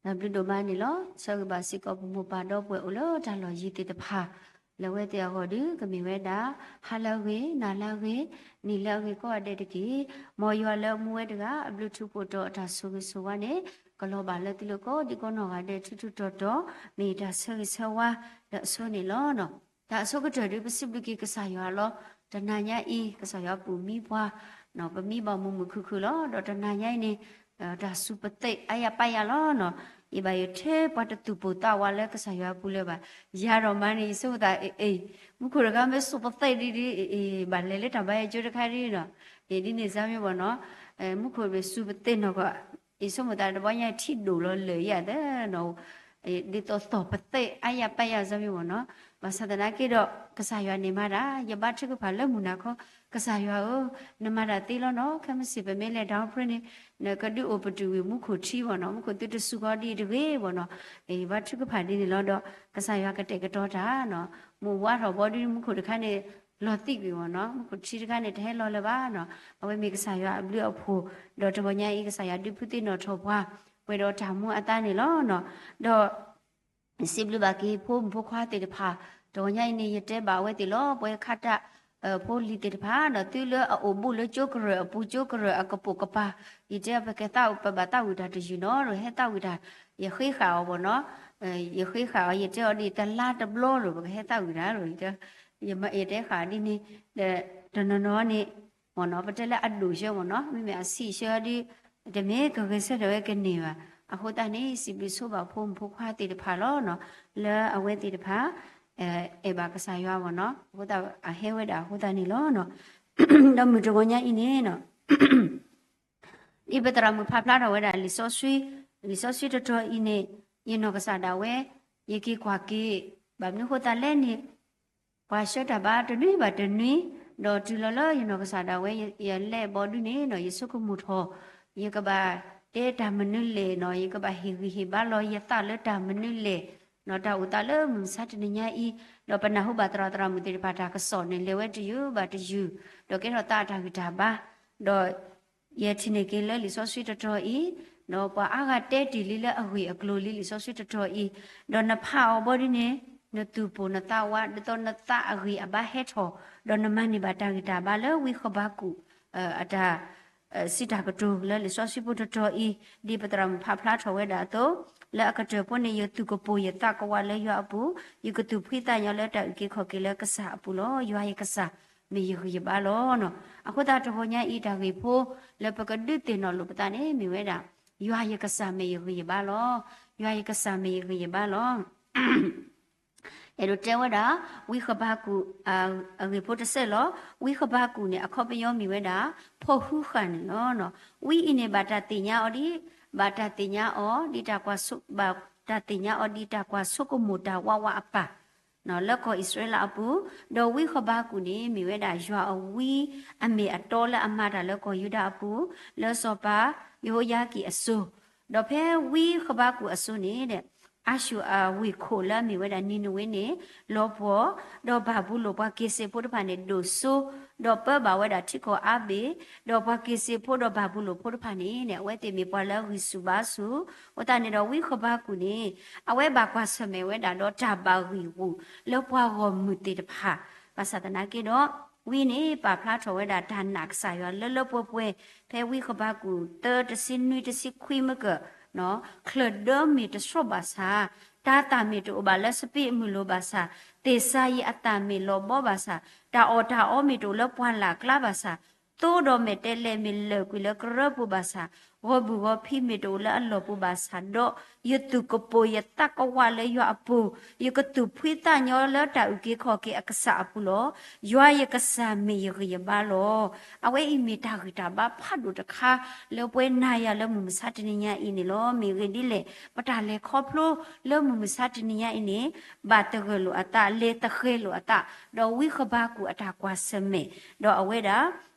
တၢ်ဘျုးဒိၣ်မးန့ၣ်လီၤ. ဆၢဂ့ၤဘၣ်စ့ၢ်ကီးပမိၢ်ပၢ်ဒီပုၢ်ဝဲၢ်အိၣ်လၢတၢ်လီၢ်ယံၤသ့ၣ်တဖၣ်, လၢအဝဲသ့ၣ်အဂီၢ်ဒီး ကမ့ၢ်ဝဲဒၣ် ဟါလၢအဂ့ၤ, နၤလၢအဂ့ၤ, နံၤလၢအဂ့ၤကိးဂၤဒဲးတက့ၢ်. မ်ယွၤလၢအမူဝဲတဂၤ အဘျုးထူးဖှိၣ်ဒီးအတၢ်ဆိၣ်ဂ့ၤဆိၣ်ဝါန့ၣ် ကလီၤဘၣ်လၢသုလိၤကိးဒံကိးနီၢ်ဂၤဒဲး ထူးထူးတီၤတီၤ, မ့ၢ်တၢ်ဆၢဂ့ၤဆၢဝါလၢအဆိန့ၣ်လီၤ. တၢ်အဆိကတၢၢ်ဒီး ပစံးဘျုးက့ၤကစၢ်ယွၤလီၤ. တနၤညါအံၤ ကစၢ်ယွၤပူၤမံပှၤ, ပမံဘၣ်မုာ်မုာ်ခုၣ်ခုၣ်လီၤ. ဒီးတနၤညါအံၤန့ၣ် တၢ်စူၤပသဲးအါယၤပာ်ယၤလီၤ. ယဘၣ်ယထဲပှၤတသူၣ်ပိၢ်သးဝးလၢကစၢ်ယွၤအပူၤလၢၤဘၣ်. ယၤဒီးမၤန့ၣ် ယဆိကမိၣ်သး အ့ မူခိၣ်တဂၤမ့ၢ်စူၤပသဲးဒ်ဒ် အ့ ဘၣ်လဲၤလၢတၢ်ဘါယွၤကၠိတခါဒ်နီၤ, ဒ်န့ၣ်စ့ၢ်မ့ၢ်ဘၣ်နီၤ, မူခိၣ်မ့ၢ်စူၤပသဲးနီၢ်ကီၢ်, ယဆိကမိၣ်သးတဘျီညါထံဒိၣ်လီၤလၢာ်ယၤသနီၤ ဒ်သိးသီၣ်ပသဲးအါယၤပာ်ယၤစ့ၢ်မ့ၢ်ဘၣ်နီၤ. ဘၣ်ဆၣ်သနာ်က့ဒီး ကစၢ်ယွၤန့ၣ်မၤတၢ် ယဘါထုကဖၣ်လၢမုၢ်နၤခီ, ကစၢ်ယွၤဧၢ, နမၤတၢ်သ့လီၤနီၤ, ခဲမုၢ်ဆ့ၣ်ပမ့ၢ်လဲၤ downstream န့ၣ် နကဒုးအိၣ်ပတုာ်ဝံၤမူခိၣ်ထံဘၣ်နီၤ, မူခိၣ်သုတစူၤဃီဒ်အံၤတဂ့ၤဘၣ်နီၤ. ယဘါထုကဖၣ်ဒ်န့ၣ်လီၤဒီး ကစၢ်ယွၤကတဲာ်ကတီၤတၢ်နီၤ, မုၢ်ဝါထီၣ်ဘီဒ်မူခိၣ်တခါန့ၣ် လီၤသံကွံာ်ဘၣ်နီၤ, မူခိၣ်ထံတခါန့ၣ် တဟဲလီၤလၢၤဘၣ်နီၤ. အဝဲမ့ၢ်ကစၢ်ယွၤအဘျုးအဖှိၣ်, ဒီးတဂီၤညါအံၤ ကစၢ်ယွၤဒုးဖုသ့ၣ်နီၣ်ထီၣ်ပှၤ ပှဲၤဒီးတၢ်မူအသးန့ၣ်လီၤနီၤ. ဒီး စံးဘျုးဘၣ်က့ၤဖိမုၣ်ဖိခွါသ့ၣ်တဖၣ်, တဂီၤညါအံၤန့ၣ် ယတဲဘၣ်အဝဲသ့ၣ်လီၤ, ပှၤခးတၢ် ဖိလံၤသ့ၣ်တဖၣ်နီၤ, သုလၢအအိၣ်ဘူးလၢကၠိကရၢၢ်အပူၤ ကၠိကရၢၢ်အကပိာ်ကပၤ, ယတဲပကသးပဘၣ်သးဝံၣ်တၢ်တယုၢ်နီၤ, ဟဲသးဝံၣ်တၢ်, ယဃ့ဃာ်အီၤဘၣ်နီၤ, ယဃ့ဃာ်အီၤ ယတဲအီၤဒ် တလါတဘျီလၢၤ ပကဟဲသးဝံၣ်တၢ်လီၤ, ယတဲဃာ်ဒ်န့ၣ်, တနီၤနီၤန့ၣ် မ့ၢ်နီၤ ပတဲလၢအဒိၣ်ဆၢမ့ၢ်နီၤ, မ့မ့ၢ်အဆံးဆၢဒီး တမ့ၢ်ကဂဲၤဆၢထၢၣ်ဝဲကန့ၢ်ဘၣ်. အဃိသတးန့ၣ် စံးဘျုးဆိဘၣ်ဖိမုၣ်ဖိခွါသ့ၣ်တဖၣ်လီၤနီၤ, လၢအဝဲသ့ၣ်တဖၣ် အဲၣ်ဘၣ်ကစၢ်ယွၤမ့ၢ်နီၤ, အဃိသတးအဟဲဝဲဒၣ်အဃိသတးန့ၣ်လီၤနီၤ. ဒီးမုၢ်တဂီၤညါအံၤန့ၣ်နီၤ ဒ်ပသရၣ်မုၣ်ဖးဖျါထီၣ်ဝဲဒၣ်လံာ်စီဆှံ, လံာ်စီဆှံတတီၤအံၤန့ၣ် ယနီၢ်ကစၢ်ဒၣ်ဝဲ ယက့ၤကွၢ်က့ၤ, ဘၣ်မနုၤဃိသတးလဲၣ်န့ၣ် ပှၤဆှၢတၢ်ဘါတနွံဘၣ်တနွံ, ဒီးတုၤလီၤလၢယနီၢ်ကစၢ်ဒၣ်ဝဲ ယလဲၤဘီဒုန့ၣ်နီၤ ယဆိကမိၣ်ထီၣ်, ယကဘၣ်တဲတၢ်မနုၤလဲၣ်နီၤ, ယကဘၣ်ဟ့ၣ်ဂံၢ်ဟ့ၣ်ဘါလီၤယသးလၢတၢ်မနုၤလဲၣ်နီၤ, တၢ်အိၣ်သးလၢမုၢ်မဆါတနံၤညါအံၤ, ဒီးပနၢ်ဟူဘၣ်သရၣ်သရၣ်မုၣ်သ့ၣ်တဖၣ်တၢ်ကစီၣ်န့ၣ် လဲၤဝဲတယုၢ်ဘၣ်တယုၢ်, ဒီးကဲထီၣ်သးအတၢ်ဂံၢ်တၢ်ဘါ, ဒီး ယထံၣ်န့ၢ်က့ၤလၢလံာ်စီဆှံတတီၤအံၤ, ဒီးပှၤအါဂၤတဲတ့ၢ်လံလၢအဂ့ၢ်အကျိၤလံလံာ်စီဆှံတတီၤအံၤ, ဒီးနဖးအီၤဘီဒုန့ၣ်, နသူၣ်ပိၢ်နသးဝး ဒ်သိးနသးအဂံၢ်အဘါဟဲထီၣ်, ဒီးနမၤန့ၢ်ဘၣ်တၢ်ဂံၢ်တၢ်ဘါလၢဝံဃဘးကူာ် အတၢ် စံးတၢ်ကတိၤလၢလံာ်စီဆှံဖိတတီၤအံၤ, ဒ်ပသရၣ်မုၣ်ဖးဖျါထီၣ်ဝဲဒၣ်အသိး, လၢအကတၢၢ်ဖိန့ၣ် ယသူၣ်ကပိာ်ယသးကဝးလၢယွၤအပူၤ, ယကသူၣ်ဖှံသးညီလၢတၢ်အုၣ်က့ၤခီၣ်က့ၤလၢကစၢ်အပူၤလီၤ. ယွၤယကစၢ် မ့ၢ်ယဂံၢ်ယဘါလီၤ. အဃိသတးတဂီၤညါအံၤတၢ်ဂ့ၢ်ဖိ လၢပကဒုးသ့ၣ်နီၣ်လိာ်ပသးန့ၣ် မ့ၢ်ဝဲဒၣ်, ယွၤယကစၢ်မ့ၢ်ယဂံၢ်ယဘါလီၤ. ယွၤယကစၢ်မ့ၢ်ယဂံၢ်ယဘါလီၤ. အဲၣ်ဒိးတဲဝဲဒၣ် ဝံဃဘးကူာ် အဂ့ၢ်ဖိတစဲးလီၤ. ဝံဃဘးကူာ်န့ၣ် အခီပညီမ့ၢ်ဝဲဒၣ် ဖီၣ်ဟုဃာ်န့ၣ်လီၤ. ဝံအံၤန့ၣ် ဘၣ်တၢ်သ့ၣ်ညါအီၤဒ်, ဘၣ်တၢ်သ့ၣ်ညါအီၤဒ်တၢ်ကွၢ်ဆိ, ဘၣ်တၢ်သ့ၣ်ညါအီၤဒ်တၢ်ကွၢ်ဆိကမိၣ်တၢ်ဝးဝးအပၢ် လၢကီၢ်အံၣ်စရ့လးအပူၤ, ဒီးဝံဃဘးကူာ်န့ၣ် မ့ၢ်ဝဲဒၣ်ယွၤအဝံအမ့ၢ်အတီလၢအမၤတၢ်လၢကီၢ်ယူဒၤအပူၤ, လၢစီၤပၤယဟိယၤကံၢ်အစိၤ, ဒီးဖဲဝံဃဘးကူာ်အစိၤန့ၣ် အၤၡူၣ်အဝ့ၢ်ခိၣ်လၢအမ့ၢ်ဝဲဒၣ်နံၤနဝ့န့ၣ် လီၤပှီၢ်, ဒီးဘၤဘူလိၣ်ပှၤက့ၤစ့းဖိတဖၣ်န့ၣ်ဒိၣ်စိ, ဒီးပၢဘၣ်ဝဲဒၣ်ထံကီၢ်အါဘ့ၣ်, ဒီးပှၤက့ၤစ့းဖိဒီးဘၤဘူလိၣ်ဖိတဖၣ်န့ၣ် အဝဲသ့ၣ်မ့ၢ်ပှၤလၢအဂံၢ်ဆူၣ်ဘါဆူၣ်, အဃိသတးန့ၣ်ဒီးဝံဃဘးကူာ်န့ၣ် အဝဲဘၣ်ကွၢ်ဆၢၣ်မဲာ်ဝဲဒၣ်ဒီးတၢ်ဘၣ်ဂံၢ်ဂူာ် လၢပှၤဂီၢ်မုၢ်သ့ၣ်တဖၣ်, ဘၣ်ဆၣ်သနာ်က့ဒီး ဝံန့ၣ်ပာ်ဖျါထီၣ်ဝဲဒၣ်တၢ်နာ်ကစၢ်ယွၤလၢလၢပှဲၤပှဲၤ, ဖဲဝံဃဘးကူာ်သၢတဆံနွံတဆံခွံမ့ၢ်ကၢၢ် ချၢၣ်ဒၢမ့ၢ်တဆှီဘၣ်ဆၣ်, တၤသၣ်မ့ၢ်တအိၣ်ဘၣ်လၢစပံးအမုၢ်လိၤဘၣ်ဆၣ်, သ့ၣ်စၤယံးအသၣ်မ့ၢ်လီၤဘီဘၣ်ဆၣ်, တၢ်အီၣ်တၢ်အီမ့ၢ်တအိၣ်လၢပှၢ်လၢ်ကျါဘၣ်ဆၣ်, သိဒီးမဲာ်တဲးလဲးမ့ၢ်လၢာ်ကွံာ်လၢကရၢပူၤဘၣ်ဆၣ်, ဂီၤဘုၣ်ဂီၤဖံးမ့ၢ်တအိၣ်လၢအလီၢ်ပူၤဘၣ်ဆၣ်ဒီး, ယသူၣ်ကပိာ်ယသးကဝးလၢယွၤအပူၤ, ယကသူၣ်ဖှံသးညီလၢတၢ်အုၣ်က့ၤခီၣ်က့ၤအကစၢ်အပူၤလီၤ. ယွၤယကစၢ်မ့ၢ်ယဂံၢ်ယဘါလီၤ. အဝဲအံၤမ့ၢ်တၢ်ဂံၢ်တၢ်ဘါဖးဒိၣ်တခါ လၢပဝဲနၤယၤလၢမုၢ်မဆါတနံၤညါအံၤန့ၣ်လီၤ. မ့ၢ်ဂ့ၢ်ဒ်လဲၣ်, ပတၢ်လဲၤခီဖျိလၢမုၢ်မဆါတနံၤညါအံၤန့ၣ် ဘၣ်သဂၢၢ်လိာ်အသး, လဲၤသဃဲၤလိာ်အသး, ဒီးဝံဃဘးကူာ်အတၢ်ကွၢ်ဆၢၣ်မဲာ်, ဒီးအဝဲဒၣ်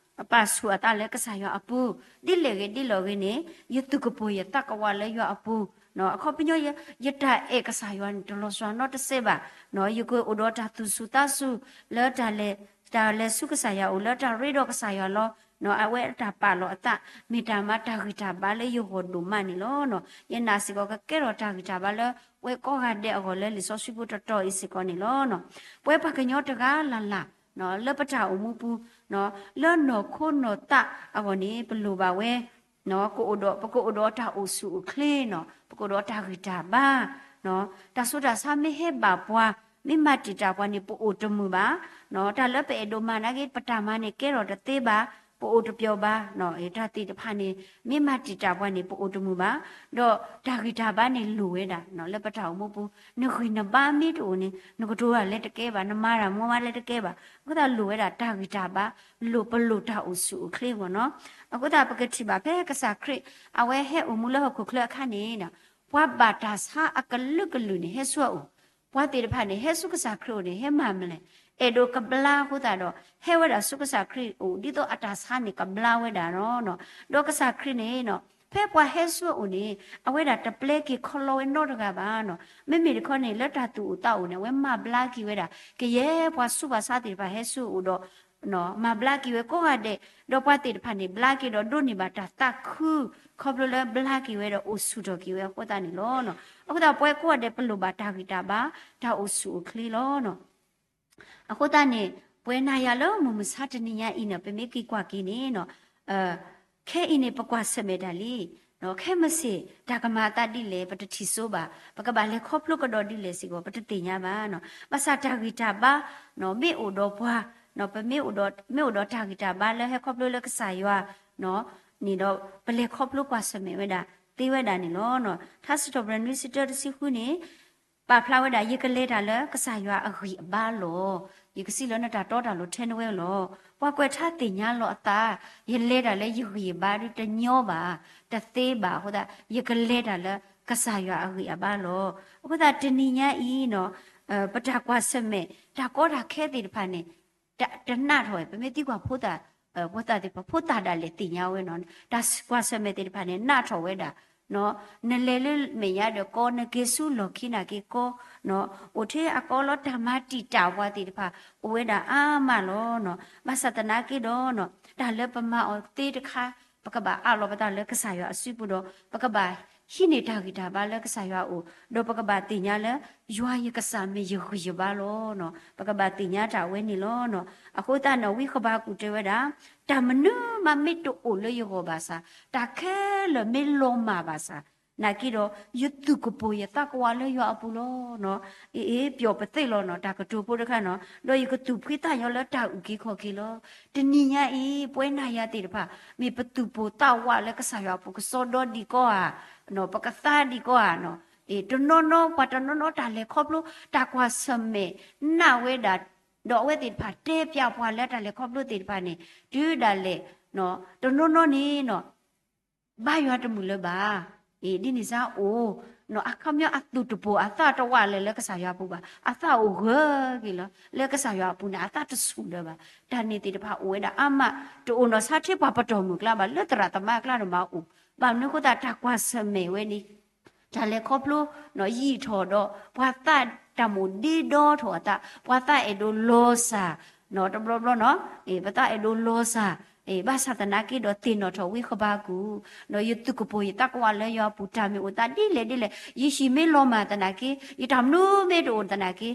ပာ်ဆူၣ်အသးလၢကစၢ်ယွၤအပူၤ, ဒ်လဲၣ်ဂ့ၤဒ်လဲၣ်ဂ့ၤန့ၣ် ယသူၣ်ကပိာ်ယသးကဝးလၢယွၤအပူၤ, အခီပညီ ယတၢ်အဲၣ်ကစၢ်ယွၤန့ၣ် တလီၤစှၤနီတစဲးဘၣ်, ယကအိၣ်ဒီးတၢ်သူၣ်ဆူၣ်သးဆူၣ် လၢတၢ်လဲၤဆူကစၢ်ယွၤအိၣ် လၢတၢ်ရ့ဒီးကစၢ်ယွၤလီၤ. အဝဲတၢ်ပာ်လီၤအသး မ့ၢ်တၢ်မၤတၢ်ဂံၢ်တၢ်ဘါလၢယဂီၢ်ဒိၣ်မးန့ၣ်လီၤ. ယနာ်စ့ၢ်ကီးကကဲထီၣ်တၢ်ဂံၢ်တၢ်ဘါလၢ ပဝဲကိးဂၤဒဲးအဂီၢ်လၢလံာ်စီဆှံပူၤတတီၤအံၤစ့ၢ်ကီးန့ၣ်လီၤ. ပဝဲပှၤကညီတဂၤလၢ်လၢ် လၢပတၢ်အိၣ်မူပူၤ လၢနီၢ်ခိနီၢ်သးအဂီၢ်န့ၣ် ပလိၣ်ဘၣ်ဝဲ ပကအိၣ်ဒီးတၢ်အိၣ်ဆူၣ်အိၣ်ချ့နီၤ, ပကအိၣ်ဒီးတၢ်ဂံၢ်တၢ်ဘါ, တၢ်ဆူးတၢ်ဆါမ့ၢ်ဟဲဘၣ်ပှၤ, မ့ၢ်မၤတံာ်တာ်ပှၤန့ၣ် ပအိၣ်တမုာ်ဘၣ်, တၢ်လၢပအဲၣ်ဒိးမၤနာ်က့ ပတၢ်မၤန့ၣ်ကဲထီၣ်တသ့ဘၣ်, ပအိၣ်တပျီၤဘၣ်, တၢ်သ့ၣ်တဖၣ်န့ၣ် မ့ၢ်မၤတံာ်တာ်ပှၤန့ၣ် ပအိၣ်တမုာ်ဘၣ်, ဒီးတၢ်ဂံၢ်တၢ်ဘါန့ၣ်လိၣ်ဝဲဒၣ် လၢပတၢ်အိၣ်မူပူၤ, နဂံၢ်နဘါမ့ၢ်တအိၣ်န့ၣ် နကတိၤတၢ်လၢတကဲဘၣ်, နမၤတၢ်မူမးလၢတကဲဘၣ်, အဃိသတးလိၣ်ဝဲဒၣ်တၢ်ဂံၢ်တၢ်ဘါ, လိၣ်ပလိၣ်တၢ်အိၣ်ဆူၣ်အိၣ်ချ့မ့ၢ်နီၤ. အဃိသတးပကထံၣ်ဘၣ်ဖဲကစၢ်ခရံာ် အဝဲဟဲအိၣ်မူလၢဟီၣ်ခိၣ်ချၢအခါန့ၣ်, ပှၤဘၣ်တၢ်ဆါအကလုာ်ကလုာ်န့ၣ် ဟဲဆူအအိၣ်, ပှၤသ့ၣ်တဖၣ်န့ၣ် ဟဲဆူကစၢ်ခရံာ်အိၣ်န့ၣ် ဟဲမၤမလဲၣ်, အဲၣ်ဒိးကဘျါအဃိသတးဒီး ဟဲဝဲဒၣ်ဆူကစၢ်ခရံာ်အိၣ် ဒ်သိးအတၢ်ဆါန့ၣ်ကဘျါဝဲဒၣ်လီၤ. ဒီးကစၢ်ခရံာ်န့ၣ် ဖဲပှၤဟဲဆူအအိၣ်န့ၣ် အဝဲဒၣ်တပျဲက့ၤခီလီဝဲနီတဂၤဘၣ်နီၤ. မ့မ့ၢ်တခီန့ၣ် လၢတၢ်သူၣ်အိၣ်သးအိၣ်န့ၣ် အဝဲမၤဘျါက့ၤဝဲဒၣ် ကယဲၢ်ပှၤဆူးပှၤဆါသ့ၣ်တဖၣ်ဟဲဆူအအိၣ်ဒီး မၤဘျါက့ၤဝဲကိးဂၤဒဲး, ဒီးပှၤသ့ၣ်တဖၣ်န့ၣ် ဘျါက့ၤဒီးဒိးန့ၢ်ဘၣ်တၢ်သးခု ခီဖျိလၢဘျါက့ၤဝဲဒီးအိၣ်ဆူၣ်ထီၣ်က့ၤဝဲအဃိသတးန့ၣ်လီၤ. အဃိသတးပဝဲကိးဂၤဒဲးပလိၣ်ဘၣ်တၢ်ဂံၢ်တၢ်ဘါ, တၢ်အိၣ်ဆူၣ်အိၣ်ချ့လီၤ. အဃိသတးန့ၣ် ပဝဲနၤယၤလၢမုၢ်မဆါတနံၤညါအံၤန့ၣ် ပမ့ၢ်က့ၤကွၢ်က့ၤန့ၣ် ခဲအံၤန့ၣ် ပကွၢ်ဆၢၣ်မဲာ်တၢ်လံ. ခဲမုၢ်ဆ့ၣ် တၢ်ကမၤအသးဒ်လဲၣ် ပတထံၣ်စိဘၣ်, ပကဘၣ်လဲၤခီဖျိကဒီးဒ်လဲၣ်စ့ၢ်ကီး ပတသ့ၣ်ညါဘၣ်. ဘၣ်ဆၣ်တၢ်ဂံၢ်တၢ်ဘါ မ့ၢ်အိၣ်ဒီးပှၤ, ပမ့ၢ်အိၣ်ဒီး မ့ၢ်အိၣ်ဒီးတၢ်ဂံၢ်တၢ်ဘါလၢဟဲခီဖျိလၢကစၢ်ယွၤန့ၣ်ဒီး ပလဲၤခီဖျိကွၢ်ဆၢၣ်မဲာ်ဝဲဒၣ် သ့ဝဲဒၣ်န့ၣ်လီၤ. ထါစံးထီၣ်ပတြၢၤနွံဆံတၢတဆံဃုန့ၣ် ပာ်ဖျါဝဲဒၣ် ယကလဲၤတၢ်လၢကစၢ်ယွၤအဂံၢ်အဘါလီၤ. ယကစံးလၢနတၢ်တီတၢ်လိၤထဲနဝဲလီၤ. ပှၤကွဲးထါသ့ၣ်ညါလီၤအသး, ယလဲၤတၢ်လၢယဂံၢ်ယဘါဒ်တညီဘၣ်, တသ့ဘၣ်အဃိသတး ယကလဲၤတၢ်လၢကစၢ်ယွၤအဂံၢ်အဘါလီၤ. အဃိသတးတနံၤညါအံၤ ပတၢ်ကွၢ်ဆၢၣ်မဲာ် တၢ်ကီတၢ်ခဲသ့ၣ်တဖၣ်န့ၣ် တနးထီၣ်ဝဲ, ပမ့ၢ်သံကွၢ်ဖိသၣ်, ဖိသၣ်သ့ၣ်တဖၣ် ဖိသၣ်ဒၣ်လဲာ်သ့ၣ်ညါဝဲနီၤ, တၢ်ကွၢ်ဆၢၣ်မဲာ်သ့ၣ်တဖၣ်န့ၣ် နးထီၣ်ဝဲဒၣ် နလဲၤလၢမဲာ်ညါဒီးကီ, နက့ၤဆူလီၢ်ခံနာ်က့ၤကီ, အိၣ်ထဲအကီလီၤ တၢ်မၤတံာ်တာ်ပှၤသ့ၣ်တဖၣ် အိၣ်ဝဲဒၣ်အါမးလီၤ. ဘၣ်ဆၣ်သနာ်က့ဒီး တၢ်လၢပမၤအီၤသ့တခါ ပကဘၣ်အးလီၤပသးလၢကစၢ်ယွၤအစုပူၤဒီး ပကဘၣ်ဟံးန့ၢ်တၢ်ဂံၢ်တၢ်ဘါလၢကစၢ်ယွၤအအိၣ်, ဒီးပကဘၣ်သ့ၣ်ညါလၢ ယွၤယကစၢ်မ့ၢ်ယဂံၢ်ယဘါလီၤ. ပကဘၣ်သ့ၣ်ညါတၢ်အဝဲန့ၣ်လီၤ. အဃိသတးန့ၣ် ဝံဃဘးကူာ်တဲဝဲဒၣ် တၢ်မနုၤမးမ့ၢ်တအိၣ်လၢယဂီၢ်ဘၣ်ဆၣ်, တၢ်ခဲလၢာ်မ့ၢ်လီၤမၢ်ဘၣ်ဆၣ်, နာ်က့ဒီး ယသူၣ်ကပိာ်ယသးကဝးလၢယွၤအပူၤလီၤ. အ့ ပျီၣ်ပသ့ၣ်လီၤနီၤ တၢ်ကတိၤဖိတခါနီၤ, ဒီးယကသူၣ်ဖှံသးညီလၢတၢ်အုၣ်က့ၤခီၣ်က့ၤလီၤ. တနံၤညါအံၤ ပဝဲနၤယၤသ့ၣ်တဖၣ် မ့ၢ်ပသူၣ်ပိာ်သးဝးလၢကစၢ်ယွၤအပူၤ ကစီဒီဒံးကီဧါ, ပကသါဒံးကီဧါနီၤ, တနီၤနီၤ ပှၤတနီၤနီၤ တၢ်လဲၤခီဖျိ တၢ်ကွၢ်ဆၢၣ်မဲာ် နးဝဲဒၣ်, ဒီးအဝဲသ့ၣ်တဖၣ်တဲပျးပှၤလၢတၢ်လဲၤခီဖျိသ့ၣ်တဖၣ်န့ၣ် တုၤဒၣ်လဲာ် တနီၤနီၤန့ၣ် ဘါယွၤတမုာ်လၢၤဘၣ်. အ့ ဒ်န့ၣ်စ့ၢ်အိၣ်, အခီပညီအသူၣ်တပိာ်အသးတဝးလၢၤလၢကစၢ်ယွၤအပူၤဘၣ်. အသးအိၣ်ဂၢၢ်က့ၤလီၤ. လၢကစၢ်ယွၤအပူၤန့ၣ် အသးတဆူၣ်လၢၤဘၣ်. တၢ်န့ၣ်သ့ၣ်တဖၣ်အိၣ်ဝဲဒၣ်အါမး, တအိၣ်နီၢ်ဆါထဲပှၤပတီၢ်မုၢ်ကျါဘၣ်, လၢသရၣ်သမါအကျါန့ၣ်မးအိၣ်, ဘၣ်မနုၤအဃိသတး တၢ်ကွၢ်ဆၢၣ်မဲာ်ဝဲန့ၣ် တၢ်လဲၤခီဖျိ ယံာ်ထီၣ်ဒီး ပှၤသးတၢ်မိၣ်ဒ့ဒီထီၣ်အသး, ပှၤသးအဲၣ်ဒိးလီၤစၢ်, တဘျီဘျီနီၤ, ပသးအဲၣ်ဒိးလီၤစၢ်, ဘၣ်ဆၣ်သနာ်က့ဒီးသ့ၣ်နီၣ်ထီၣ်ဝံဃဘးကူာ်, ယသူၣ်ကပိာ်ယသးကဝးလၢယွၤအပူၤ တၢ်မ့ၢ်အိၣ်သးဒ်လဲၣ်ဒ်လဲၣ်, ယဟံၣ်မ့ၢ်လီၤမၢ်သနာ်က့, ယတၢ်မနုၤမ့ၢ်တအိၣ်သနာ်က့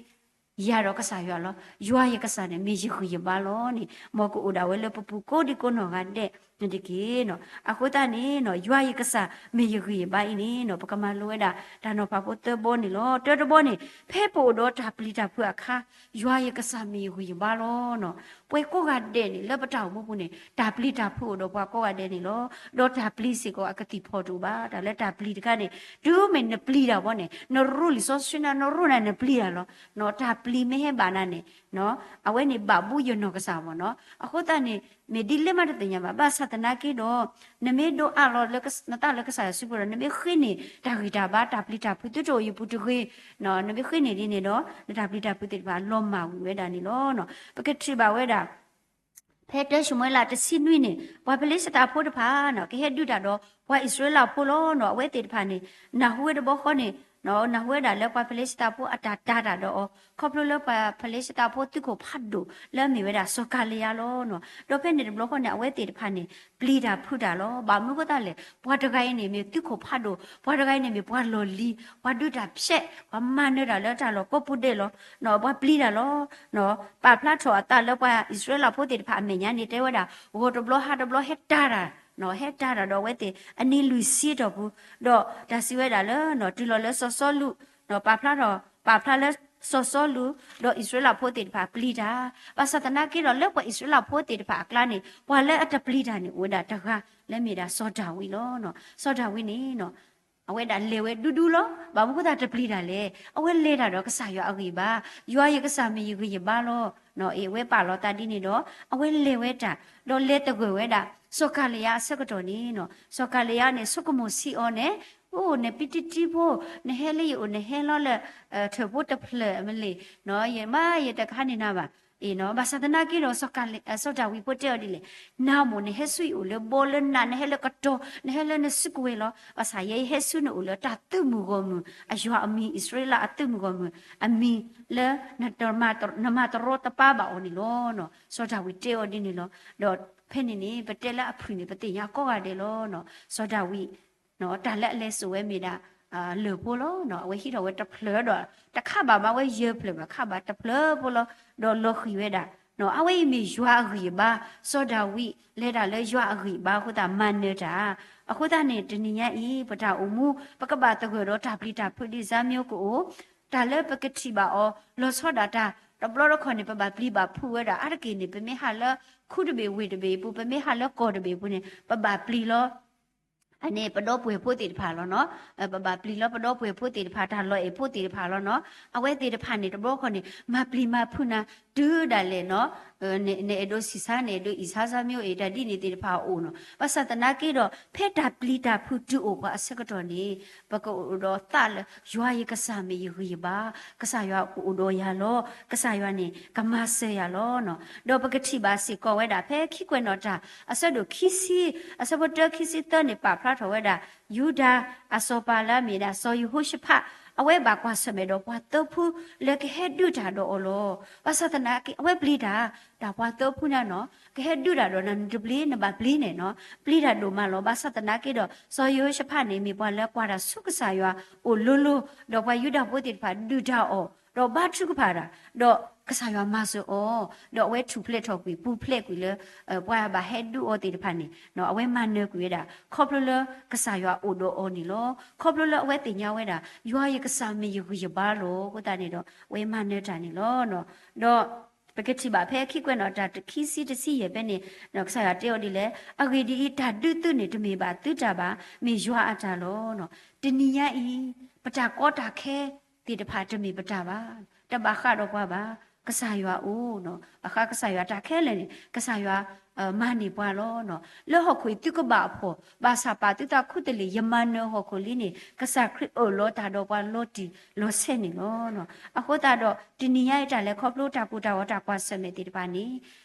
ယၤဒီးကစၢ်ယွၤလီၤ. ယွၤယကစၢ်န့ၣ် မ့ၢ်ယဂံၢ်ယဘါလီၤန့ၣ် မ်ကအိၣ်ဒၣ်ဝဲလၢပပူၤကိးဒံကိးနီၢ်ဂၤဒဲးတက့ၢ်. အဃိသတးန့ၣ် ယွၤယကစၢ်မ့ၢ်ယဂံၢ်ယဘါအံၤန့ၣ် ပကမၤလိဝဲဒၣ် တၢ်နီၤဖးဖိသၢဘီန့ၣ်လီၤ. တၢတဘီန့ၣ် ဖဲပအိၣ်ဒီးတၢ်ပျံၤတၢ်ဖုးအခါ, ယွၤယကစၢ်မ့ၢ်ယဂံၢ်ယဘါလီၤ. ပှၤကိးဂၤဒဲးန့ၣ် လၢပတၢ်အိၣ်မူပူၤန့ၣ် တၢ်ပျံၤတၢ်ဖုးအိၣ်ဒီးပှၤကိးဂၤဒဲးန့ၣ်လီၤ. ဒီးတၢ်ပျံၤစ့ၢ်ကီးအကသံၣ်ဖီၣ်တအိၣ်ဘၣ်. တၢ်လၢတၢ်ပျံၤတခါန့ၣ် တုၤမ့ၢ်နပျံၤတၢ်ဘီန့ၣ် နရိၣ်လံာ်စီဆှံနၤ နရိၣ်နၤနပျံၤတၢ်လီၤ. တၢ်ပျံၤမ့ၢ်ဟဲဘၣ်နၤန့ၣ် အဝဲန့ၣ်ဘၣ်ဘူးယနီၢ်ကစၢ်မ့ၢ်နီၤ. အဃိသတးန့ၣ် မ့ၢ်ဒ်လဲၣ်မးတသ့ၣ်ညါဘၣ်. ဘၣ်ဆၣ်သနာ်က့ဒီး နမ့ၢ်ဒိးအးလီၤလၢနသးလၢကစၢ်ယွၤစုပူၤဒီး နမ့ၢ်ဃ့န့ၢ်တၢ်ဂံၢ်တၢ်ဘါ တၢ်ပျံၤတၢ်ဖုးသုတအိၣ်ယပူၤတဂ့ၤ, နမ့ၢ်ဃ့န့ၢ်ဒ်န့ၣ်ဒီး နတၢ်ပျံၤတၢ်ဖုးသ့ၣ်တဖၣ်လီၤမၢ်ဝံၤဝဲဒၣ်န့ၣ်လီၤ. ပကထံၣ်ဘၣ်ဝဲဒၣ် ဖဲတၢၡမူၤအ့လးတဆံနွံန့ၣ် ပှၤဖလံၡသးဖိတဖၣ် ကဟဲဒုးတၢ်ဒီးပှၤအံၣ်စရ့လးဖိလီၤ. အဝဲသ့ၣ်တဖၣ်န့ၣ် နၢ်ဟူဝဲတဘျီဃီန့ၣ် နၢ်ဟူဝဲဒၣ်လၢပှၤဖလ့ၡသးဖိအတၢ်တာ်တၢ်ဒီးအီၤ ခီဖျိလၢပှၤဖလ့ၡသးဖိသုးခိၣ်ဖးဒိၣ်လၢအမ့ၢ်ဝဲဒၣ်စီၤကၤလံယါလီၤ. ဒီးဖဲန့ၣ်တဘျီဃီန့ၣ် အဝဲသ့ၣ်တဖၣ်န့ၣ် ပျံၤတၢ်ဖုးတၢ်လီၤ. ဘၣ်မနုၤဃိသတးလဲၣ်, ပှၤတဂၤအံၤန့ၣ်မ့ၢ်သုးခိၣ်ဖးဒိၣ်, ပှၤတဂၤအံၤန့ၣ်မ့ၢ်ပှၤလီၢ်လံၤ, ပှၤဒုးတၢ်ဖျဲး, ပှၤမၤနၢၤတၢ်လၢတၢ်လီၢ်ကိးပူၤဒဲးလီၤ. ပှၤပျံၤတၢ်လီၤ. ပာ်ဖျါထီၣ်အသးလၢပှၤအံၣ်စရ့လးဖိသ့ၣ်တဖၣ်အမဲာ်ညါန့ၣ် တဲဝဲဒၣ် ဂီၤတဘျီဟါတဘျီဟဲတၢ်တၢ် ဟဲတၢ်တၢ်ဒီးအဝဲသ့ၣ်အနံၤလွံၢ်ဆံတီၢ်ပူၤ, ဒီးတၢ်စံးဝဲဒၣ်လၢ တုၤလီၤလၢစီၤစီလူး, ပာ်ဖျါထီၣ် ပာ်ဖျါလၢစီၤစီလူး ဒီးအံၣ်စရ့လးဖိသ့ၣ်တဖၣ်ပျံၤတၢ်, ဘၣ်ဆၣ်သနာ်က့ဒီး လၢပှၤအံၣ်စရ့လးဖိသ့ၣ်တဖၣ်အကျါန့ၣ် ပှၤလၢအတပျံၤတၢ်န့ၣ် အိၣ်ဝဲဒၣ်တဂၤလၢမ့ၢ်ဒၣ်စီၤဒၤဝံးလီၤ. စီၤဒၤဝံးန့ၣ် အဝဲဒၣ်လဲၤဝဲဒူဒူလီၤ. ဘၣ်မနုၤဃိသတးတပျံၤတၢ်လဲၣ်, အဝဲလဲၤတၢ်ဒီးကစၢ်ယွၤအဂံၢ်ဘါ, ယွၤယကစၢ်မ့ၢ်ယဂံၢ်ယဘါလီၤ. အဝဲပာ်လီၤသးဒ်န့ၣ်ဒီး အဝဲလဲၤဝဲတၢ်, ဒီးလဲၤသဂၢၢ်ဝဲဒၣ် စီၤကၤလံယါအဆၢကတီၢ်န့ၣ်, စီၤကၤလံယါန့ၣ် ဆိကမိၣ်ဆံးအီၤန့ၣ်, အိၣ် နပံတံတံဖိ, နဟဲလၢယအိၣ် နဟဲလီၤလၢ ထၢၣ်ဖိတဖျၢၣ်မ့ၢ်လဲၣ်, ယမါယတကဟါန့ၢ်နၤဘၣ်. ဘၣ်ဆၣ်သနာ်က့ဒီး စီၤဒၤဝံးဖိတဲအီၤဒ်လဲၣ်, နၤမိၢ် နဟဲဆူယအိၣ်လၢဘီလၢနး, နဟဲလၢကတီၤ, နဟဲလၢနစုကဝဲၤလီၤ. ဘၣ်ဆၣ်ယဲယဟဲဆူနအိၣ်လၢတၢ်သုးမုၢ်ဂီၢ်မုၢ်အယွၤအမံၤ, အံၣ်စရ့လးအသုးမုၢ်ဂီၢ်မုၢ်အမံၤလၢ နမၤတရီတပါဘၣ်အီၤန့ၣ်လီၤ. စီၤဒၤဝံးတဲအီၤဒ်န့ၣ်လီၤ. ဒီးဖဲန့ၣ်န့ၣ် ပတဲလၢအဖုၣ်န့ၣ် ပသ့ၣ်ညါကိးဂၤဒဲးလီၤ. စီၤဒၤဝံး တၢ်လၢအလဲၤစိာ်ဝဲမ့ၢ်ဒၣ် လၢၢ်ဖိလီၤ. အဝဲဟံးထီၣ်ဝဲတဖျၢၣ်ဒီး တခးဘၣ်မးဝဲယဲၢ်ဖျၢၣ်ဘၣ်, ခးဘၣ်တဖျၢၣ်ဖိလီၤ. ဒီးလီၤဃံၤဝဲဒၣ်, အဝဲအံၤမ့ၢ်ယွၤအဂံၢ်အဘါ, စီၤဒၤဝံး လဲၤတၢ်လၢယွၤအဂံၢ်အဘါအဃိသတးမၤနၢၤတၢ်. အဃိသတးန့ၣ် တနံၤညါအံၤ ပတၢ်အိၣ်မူ ပကဘၣ်သဂၢၢ်ဒီးတၢ်ပျံၤတၢ်ဖုးဒ်စၢ်မံၤကအိၣ်, တၢ်လၢပကထံၣ်ဘၣ်အီၤ လီၤဆီဒၣ်တၢ် တဘျီတခီၣ်န့ၣ် ပဘၣ်ပျံၤဘၣ်ဖုးဝဲဒၣ်အါတက့ၢ်န့ၣ် ပမ့ၢ်ဟးလၢခူတဘ့ၣ်ဝ့ၢ်တဘ့ၣ်အပူၤ, ပမ့ၢ်ဟးလၢကီၢ်တဘ့ၣ်အပူၤန့ၣ် ပဘၣ်ပျံၤလီၤ အန့ၣ် ပဒီပုၢ်ဝဲၢ်ဖိသ့ၣ်တဖၣ်လီၤနီၤ. ပဘၣ်ပျံၤလီၤပဒီပုၢ်ဝဲၢ်ဖိသ့ၣ်တဖၣ် တၢ်လီၤအဲၣ်ဖိသ့ၣ်တဖၣ်လီၤနီၤ. အဝဲသ့ၣ်တဖၣ်န့ၣ် တဘျီတခီၣ်န့ၣ် မၤပျံၤမၤဖုးနၤ တုၤဒၣ်လဲာ်နီၤ. နအဲၣ်ဒိးဆံးဆါ နအဲၣ်ဒိးအံၣ်ဆါ စၢ်မံၤအိၣ်အံၤ တၢ်ဒ်န့ၣ်သ့ၣ်တဖၣ်အအိၣ်နီၤ. ဘၣ်ဆၣ်သနာ်က့ဒီး ဖဲတၢ်ပျံၤတၢ်ဖုးတုၤအိၣ်ပှၤအဆၢကတီၢ်န့ၣ် ပကအိၣ်ဒီးသးလၢ ယွၤယကစၢ်မ့ၢ်ယဂံၢ်ယဘါ, ကစၢ်ယွၤကအိၣ်ဒီးယၤလီၤ, ကစၢ်ယွၤန့ၣ် ကမၤစၢၤယၤလီၤနီၤ. ဒီးပကထံၣ်ဘၣ်စ့ၢ်ကီးဝဲဒၣ် ဖဲခံကွဲးနီၣ်တၢ် အဆၢဒိၣ်ခံဆံ အဆၢဖိတၢ ခံဆံသၢန့ၣ် ပာ်ဖျါထီၣ်ဝဲဒၣ် ယူဒၤအစီၤပၤလၢအမ့ၢ်ဒၣ် စီၤယဟိၤၡဖး, အဝဲဘၣ်ကွၢ်ဆၢၣ်မဲာ်ဒီးပှၤသၢဖုလၢကဟဲဒုးတၢ်ဒီးအီၤလီၤ. ဘၣ်ဆၣ်သနာ်က့ အဝဲပျံၤတၢ်, တၢ်ပှၤသၢဖုန့ၣ်နီၤ ကဟဲဒုးတၢ်ဒီးနၤ နတပျံၤ နဘၣ်ပျံၤန့ၣ်နီၤ. ပျံၤတၢ်ဒိၣ်မးလီၤ. ဘၣ်ဆၣ်သနာ်က့ဒီး စီၤယဟိၤၡဖးန့ၣ် မ့ၢ်ပှၤလၢကွၢ်တၢ်ဆူကစၢ်ယွၤအိၣ်လိၤလိၤ, ဒီးပှၤယူဒၤဖိသ့ၣ်တဖၣ်ဒုးတၢ်အီၤ ဒီးဘါထုကဖၣ်တၢ်, ဒီးကစၢ်ယွၤမၤစၢၤအီၤ, ဒီးအဝဲထူၣ်ဖျဲးထီၣ်ကွံာ် ပူၤဖျဲးကွံာ်လၢ ပှၤဘၣ်ဟဲဒုးအီၤသ့ၣ်တဖၣ်န့ၣ် အဝဲမၤနၢၤကွံာ်ဝဲဒၣ် ခီဖျိလၢကစၢ်ယွၤအိၣ်ဒီးအီၤန့ၣ်လီၤ. ခီဖျိလၢအဝဲသ့ၣ်ညါဝဲဒၣ် ယွၤယကစၢ်မ့ၢ်ယဂံၢ်ယဘါလီၤ. အဃိသတးန့ၣ်ဒီး အဝဲမၤနၢၤတၢ်န့ၣ်လီၤ. ဒီးပကထံၣ်ဘၣ်ဖဲခံကွဲးနီၣ်တၢ် တခံဆံတဆံယဲၢ်ဖဲန့ၣ် ကစၢ်ယွၤတဲအီၤဒ်လဲၣ်, အဂ့ၢ်ဒ်အံၤ, တၢ်ဒုးသုန့ၣ် တမ့ၢ်ဘၣ်သုတၢ်ဘၣ်, မ့ၢ်ယွၤအတၢ်လီၤ. တနံၤညါအံၤ ပတၢ်ကီတၢ်ခဲသ့ၣ်တဖၣ် တမ့ၢ်ပတၢ်ဘၣ်, တဘၣ်ဃးဒီးပှၤဘၣ်, ကစၢ်ယွၤအိၣ်နီၤ. ဘၣ်ဃးကစၢ်ယွၤတၢ်ခဲလၢာ်န့ၣ် ကစၢ်ယွၤ မၤန့ၢ်ပှၤလီၤ. လၢဟီၣ်ခိၣ်အံၤသုကဘၣ်အဖှီၣ်, ဘၣ်ဆၣ်ပာ်သုသးခူတလ့ၢ်, ယမၤနၢၤဟီၣ်ခိၣ်လံန့ၣ် ကစၢ်ခရံာ်အၢၣ်လီၤတၢ်ဒီးပှၤလီၤတံၢ်လီၤဆဲးန့ၣ်လီၤ. အဃိသတးဒီး တနံၤညါအံၤတၢ်လဲၤခီဖျိတၢ်ကိၢ်တၢ်ဂီၤတၢ်ကွၢ်ဆၢၣ်မဲာ်သ့ၣ်တဖၣ်န့ၣ်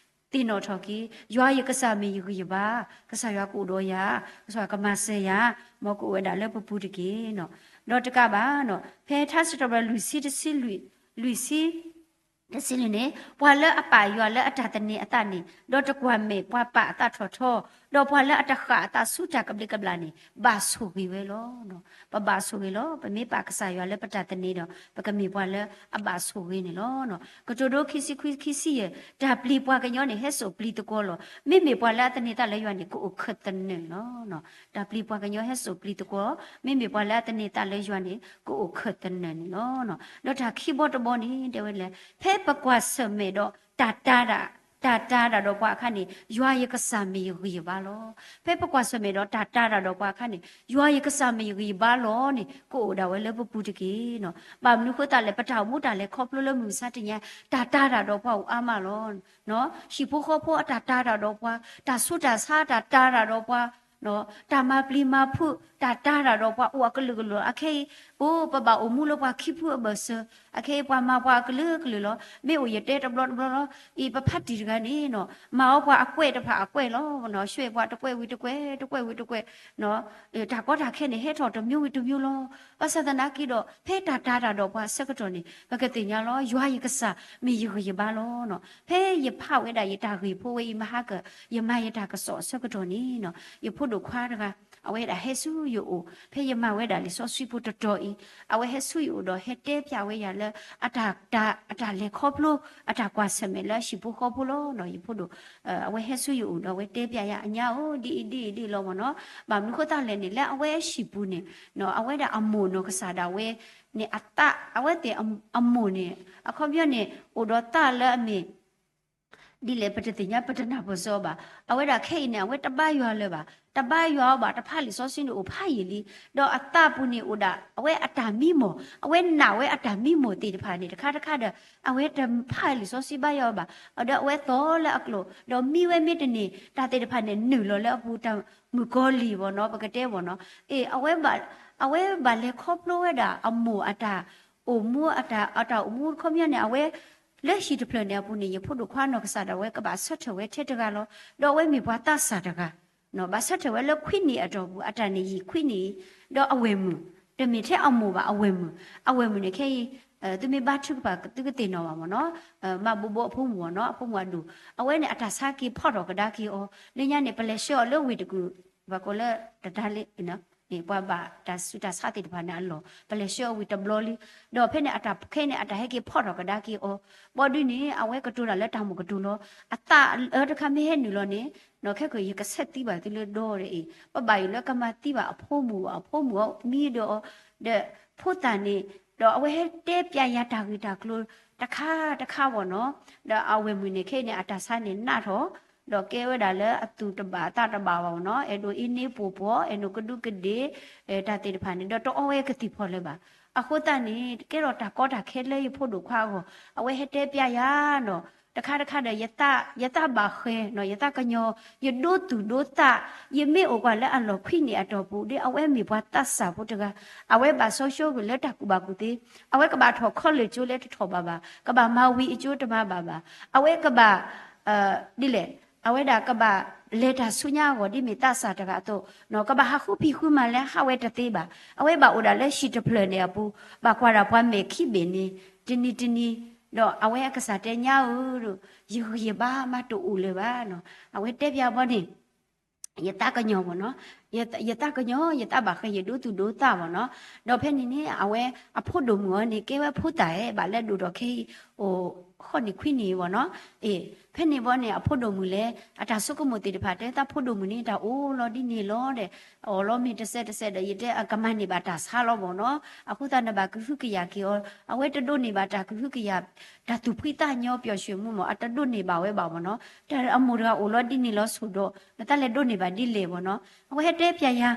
သ့ၣ်နီၣ်ထီၣ်က့ၤ, ယွၤယကစၢ်မ့ၢ်ယဂံၢ်ယဘါ, ကစၢ်ယွၤကအိၣ်ဒီးယၤ, ကစၢ်ယွၤကမၤစၢၤယၤ, မ်ကအိၣ်ဝဲဒၣ်လၢပပူၤတက့ၢ်နီၤ. ဒီးတကးဘၣ်နီၤ, ဖဲထါစံးထီၣ်ပတြၢၤလွံၢ်ဆံတဆံလွံၢ်, လွံၢ်ဆံ တဆံလွံၢ်န့ၣ်, ပှၤလၢအပာ်ယွၤလၢအတၢ်သန့ၤအသးန့ၣ်, ဒီးတကွၢ်မဲာ်ပှၤပာ်အသးထီၣ်ထီ, ဒီးပှၤလၢအတဃၣ်အသးဆူတၢ်ကဘျံးကဘျၣ်န့ၣ်, ဘၣ်ဆိၣ်ဂ့ၤဝဲလီၤ. ပဘၣ်ဆိၣ်ဂ့ၤလီၤ. ပမ့ၢ်ပာ်ကစၢ်ယွၤလၢပတၢ်သန့ၤဒီး ပကမ့ၢ်ပှၤလၢအဘၣ်ဆိၣ်ဂ့ၤန့ၣ်လီၤ. ကတိၤဒိ ခံဆံခွံ ခံဆံယဲၢ်, တၢ်ပျံၤပှၤကညီန့ၣ် ဟဲစိာ်ပျံၤသကိးလီၤ. မ့မ့ၢ်ပှၤလၢအသန့ၤသးလၢယွၤန့ၣ် ကအိၣ်ခၢၣ်သနၢၣ်န့ၣ်လီၤ. တၢ်ပျံၤပှၤကညီဟဲစိာ်ပျံၤသကိး, မ့မ့ၢ်ပှၤလၢအသန့ၤသးလၢယွၤန့ၣ် ကအိၣ်ခၢၣ်သနၢၣ်န့ၣ်လီၤ. ဒီးတၢ်ခံဘီတဘီန့ၣ် တဲဝဲဒ်လဲၣ်, ဖဲပကွၢ်ဆၢၣ်မဲာ်ဒီးတၢ်တၤတၢ်, တၢ်တၤတၢ်ဒီးပှၤအခါန့ၣ် ယွၤယကစၢ်မ့ၢ်ယဂံၢ်ယဘါလီၤ. ဖဲပကွၢ်ဆၢၣ်မဲာ်ဒီးတၢ်တၤတၢ်ဒီးပှၤအခါန့ၣ် ယွၤယကစၢ်မ့ၢ်ယဂံၢ်ယဘါလီၤန့ၣ် ကအိၣ်ဒၣ်ဝဲလၢပပူၤတက့ၢ်နီၤ. ဘၣ်မနုၤဃိသတးလဲၣ်, ပတၢ်အိၣ်မူတၢ်လဲၤခီဖျိလၢမုၢ်မဆါတနံၤညါ တၢ်တၤတၢ်ဒီးပှၤအိၣ်အါမးလီၤ. ဟံၣ်ဖိဃီဖိအတၢ်တၤတၢ်ဒီးပှၤ, တၢ်ဆူးတၢ်ဆါအတၢ်တၤတၢ်ဒီးပှၤ, တၢ်မၤပျံၤမၤဖုး တၢ်တၤတၢ်ဒီးပှၤအိၣ်အကလုာ်ကလုာ်လီၤ. အခဲအံၤ အိၣ် ပဘၣ်အိၣ်မူလၢပှၤခံဖုအဘၢၣ်စၢၤ, အခဲအံၤပှၤမၤပှၤအကလုာ်ကလုာ်လီၤ. မ့ၢ်အိၣ်ယတဲတဘျီတဘျီလီၤ. အံၤပဖါတံၢ်တဂၤန့ၣ်နီၤ မၤအီၤပှၤအကွဲးတဖၣ်အကွဲးလီၤ. ဆွဲပှၤတကွဲးဝံၤတကွဲး တကွဲးဝံၤတကွဲး တၢ်ကီတၢ်ခဲန့ၣ် ဟဲထီၣ်တမျိုးဝံၤတမျိုးလီၤ. ဘၣ်ဆၣ်သနာ်က့ဒီး ဖဲတၢ်တၤတၢ်ဒီးပှၤအဆၢကတီၢ်န့ၣ် ပကသ့ၣ်ညါလီၤ. ယွၤယကစၢ်မ့ၢ်ယဂံၢ်ယဘါလီၤ. ဖဲယဖးဝဲဒၣ်ယတၢ်ဂ့ၢ်ဖိဝဲအံၤမဟါကၢ် ယမၤယတၢ်ကစီၣ်အဆၢကတီၢ်န့ၣ် ယဖိဒိၣ်ခွါတဂၤ အဝဲဒၣ်ဟဲဆူယအိၣ် ဖဲယမၤဝဲဒၣ်လံာ်စီဆှံဖိတတီၤအံၤ အဝဲဟဲဆူယအိၣ်ဒီးဟဲတဲပျးဝဲယၤလၢ အတၢ်လဲၤခီဖျိ အတၢ်ကွၢ်ဆၢၣ်မဲာ်လၢဟံၣ်ဖိဃီဖိလီၤ. ယဖိဒိၣ် အဝဲဟဲဆူယအိၣ်ဒီးအဝဲတဲပျးယၤ အညါဧၢ ဒ်အံၤဒ်အံၤဒ်လီၤမ့ၢ်နီၤ. ဘၣ်မနုၤဃိသတးလဲၣ်န့ၣ် လၢအဝဲဟံၣ်ပူၤန့ၣ် အဝဲဒၣ်အမိၢ်နီၢ်ကစၢ်ဒၣ်ဝဲန့ၣ် အသး အဝဲသ့ၣ်အမိၢ်န့ၣ် အခီပညီန့ၣ် အိၣ်ဒီးသးလၢအမ့ၢ် ဒ်လဲၣ်ပတသ့ၣ်ညါ ပတနၢ်ပၢၢ်စီဘၣ်. အဝဲဒၣ်ခဲအံၤန့ၣ် အဝဲတဘါယွၤလၢၤဘၣ်, တဘါယွၤအီၤဘၣ်, တဖးလံာ်စီဆှံန့ၣ်အိၣ်ဖးယံာ်လံ. ဒီးအသးပူၤန့ၣ်အိၣ်ဒၣ် အဝဲအတၢ်မံမီၢ်, အဝဲနာ်ဝဲအတၢ်မံမီၢ်သ့ၣ်တဖၣ်န့ၣ် တခါတခါဒီး အဝဲတဖးလံာ်စီဆှံဘါယွၤအီၤဘၣ်. ဒီးအဝဲသီၣ်လၢအကျိာ် ဒီးမံဝဲမ့ၢ်တန့ၢ် တၢ်သ့ၣ်တဖၣ်န့ၣ် နုာ်လီၤလၢအပူၤ တၢ်မုၣ်ကီၤလံၢ်ဘၣ်နီၤ ပကတဲဘၣ်နီၤ. အ့ၣ် အဝဲဘၣ်လဲၤခီဖျိဝဲဒၣ်အမိၢ်အတၢ်အိၣ်မူ အတၢ်အိၣ်မူခီပညီန့ၣ် အဝဲ လၢဟံၣ်တဖျၢၣ်န့ၣ်အပူၤန့ၣ် ယဖိဒိၣ်ခွါနီၢ်ကစၢ်ဒၣ်ဝဲကဘၣ်ဆၢထၢၣ်ဝဲထဲတဂၤလီၤ. ဒီးအဝဲမ့ၢ်ပှၤသးစၢ်တဂၤ, ဘၣ်ဆၢထၢၣ်ဝဲလၢခွံနံၣ်အတီၢ်ပူၤ အတၢ်န့ၣ်ယံာ်ခွံနံၣ်အံၤ, ဒီးအဝဲၢ်မုၣ်, တမ့ၢ်ထဲအမိၢ်ဘၣ် အဝဲၢ်မုၣ်, အဝဲၢ်မုၣ်န့ၣ်ခဲအံၤ သုမ့ၢ်ဘါထုကဖၣ် သုကသ့ၣ်နီၣ်ဘၣ်မ့ၢ်နီၤ, မၤဘိးဘိးအဖိမုၣ်ဘၣ်နီၤ အဖိမုၣ်အဒိၣ်, အဝဲန့ၣ်အတၢ်ဆါက့ၤဖီၣ်ထီၣ်ကဒါက့ၤအီၤ, လၢညါန့ၣ် ပလဲၤဆှၢအီၤလၢဝ့ၢ်တကူၣ်, ပှၤကိးလၢတဒါလၢ ပှၤဘၣ်တၢ်ဆူးတၢ်ဆါသ့ၣ်တဖၣ်န့ၣ်အလီၢ် ပလဲၤဆှၢအီၤဝံၤတဘျီလံ. ဒီးဖဲန့ၣ်အတၢ်ခဲအံၤန့ၣ် အတၢ်ဟဲက့ၤဖီၣ်ထီၣ်ကဒါက့ၤအီၤ, ဘီဒုန့ၣ် အဝဲကတိၤတၢ်လၢတၢ်မုၢ်ကတိၤလီၤ. အသးအၢတခါမ့ၢ်ဟဲနုာ်လီၤန့ၣ်, ခဲကယကဆဲးသံဘၣ်သုလၢဒီဒီအံၤ, ပဘၣ်အံၤလၢကမၤသံဘၣ်အဖိမုၣ်အဖိမုၣ်အမံဒီးအီၤ, ဒီးဖိသၣ်န့ၣ်, ဒီးအဝဲဟဲတဲပျးယၤတၢ်ဂ့ၢ်တၢ်ကျိၤတခါတခါဘၣ်နီၤ, ဒီးအဝဲၢ်မုၣ်န့ၣ်ခဲအံၤန့ၣ် အတၢ်ဆါန့ၣ်နးထီၣ် ဒီးကဲဝဲဒၣ်လၢအသူၣ်တဘၣ်အသးတဘၣ်ဘၣ်နီၤ, အဲၣ်ဒိးအ့န့ပှီၢ်ပှီၢ် အဲၣ်ဒိးကဒူးကဒ့ၣ် တၢ်သ့ၣ်တဖၣ်န့ၣ် ဒီးတအီဝဲကသံၣ်ဖီၣ်လၢၤဘၣ်. အဃိသတးန့ၣ် ကဲထီၣ်တၢ်ကီတၢ်ခဲလၢယဖိဒိၣ်ခွါအဂီၢ်, အဝဲဟဲတဲပျးယၤနီၤ, တခါတခါဒီး ယသးဘၣ်ဃဲၤနီၤ, ယသးကညီၤ, ယဒိသူၣ်ဒိသး, ယမ့ၢ်အိၣ်ကွၢ်လၢအလီၢ်ခွံနံၣ်အတီၢ်ပူၤ ဒ်အဝဲမ့ၢ်ပှၤသးစၢ်ဖိတဂၤ, အဝဲဘၣ်စီဆှံကွံာ်လၢတၢ်ကူၣ်ဘၣ်ကူၣ်သ့, အဝဲကဘၣ်ထီၣ်ခီလ့ၢ်ကၠိလဲတထီၣ်ဘၣ်ဘၣ်, ကဘၣ်မၤဝံၤအကၠိတမၤဘၣ်ဘၣ်, အဝဲကဘၣ် ဒ်လဲၣ်, အဝဲဒၣ်ကဘၣ်လဲၤတၢ်ဆူညါအဂီၢ် ဒ်မ့ၢ်သးစၢ်တဂၤအသိး, ကဘၣ်ဟးဃုဖံးဃုမၤလၢဟးဝဲတသ့ဘၣ်. အဝဲဘၣ်အိၣ်ဒၣ်လၢဟံၣ်တဖျၢၣ်န့ၣ်အပူၤ, ဘၣ်ကွၢ်ဒၣ်ပှၤမဲာ်ခံဘ့ၣ်န့ၣ် တနံၤတနံၤ, ဒီးအဝဲအကစၢ်တဲညါဧၢ, ယဂံၢ်ယဘါမၤတအိၣ်လၢၤဘၣ်နီၤ, အဝဲတဲပျးဘီန့ၣ် ယသးကညီၤဘၣ်နီၤ, ယသးကညီၤ ယသးဘၣ်ဃဲၤ ယဒိသူၣ်ဒိသးဘၣ်နီၤ. ဒီးဖဲန့ၣ်န့ၣ် အဝဲအဖိဒိၣ်မုၣ်အီၤန့ၣ် ကဲဝဲဖိသၣ်ဧါ ဘၣ်လၢဒိၣ်ထီၣ်ခဲအံၤ အိၣ်ဃိးနံၣ်ခွံနံၣ်ဘၣ်နီၤ. အ့ၣ် ဖဲန့ၣ်ဘီန့ၣ် အဖိဒိၣ်မုၣ်လဲၣ် အတၢ်ဆိကမိၣ်သ့ၣ်တဖၣ် တဲသးဖိဒိၣ်မုၣ်န့ၣ် တၢ်အိၣ်လီၤဒ်န့ၣ်လီၤဒီး အီၣ်လီၤမ့ၢ်တစဲးတစဲးဒီး ယတဲအကမၤန့ၢ်ဘၣ်တၢ်ဆါလီၤဘၣ်နီၤ. အဃိသတးနဘၣ်ကဟုကယာ်က့ၤအီၤ, အဝဲတဒိးန့ၢ်ဘၣ်တၢ်ကဟုကယာ် တၢ်သူၣ်ဖှံသးညီပျော်ရွှင်မှုမ့ၢ် အတဒိးန့ၢ်ဘၣ်ဝဲဘၣ်ဘၣ်နီၤ. တၢ်အမိၢ်တဂၤအိၣ်လီၤဒ်န့ၣ်လီၤဆိၣ်ဒီး နသးလဲၤဒိးန့ၢ်ဘၣ်ဒ်လဲၣ်ဘၣ်နီၤ. အဝဲဟဲတဲပျးယၤ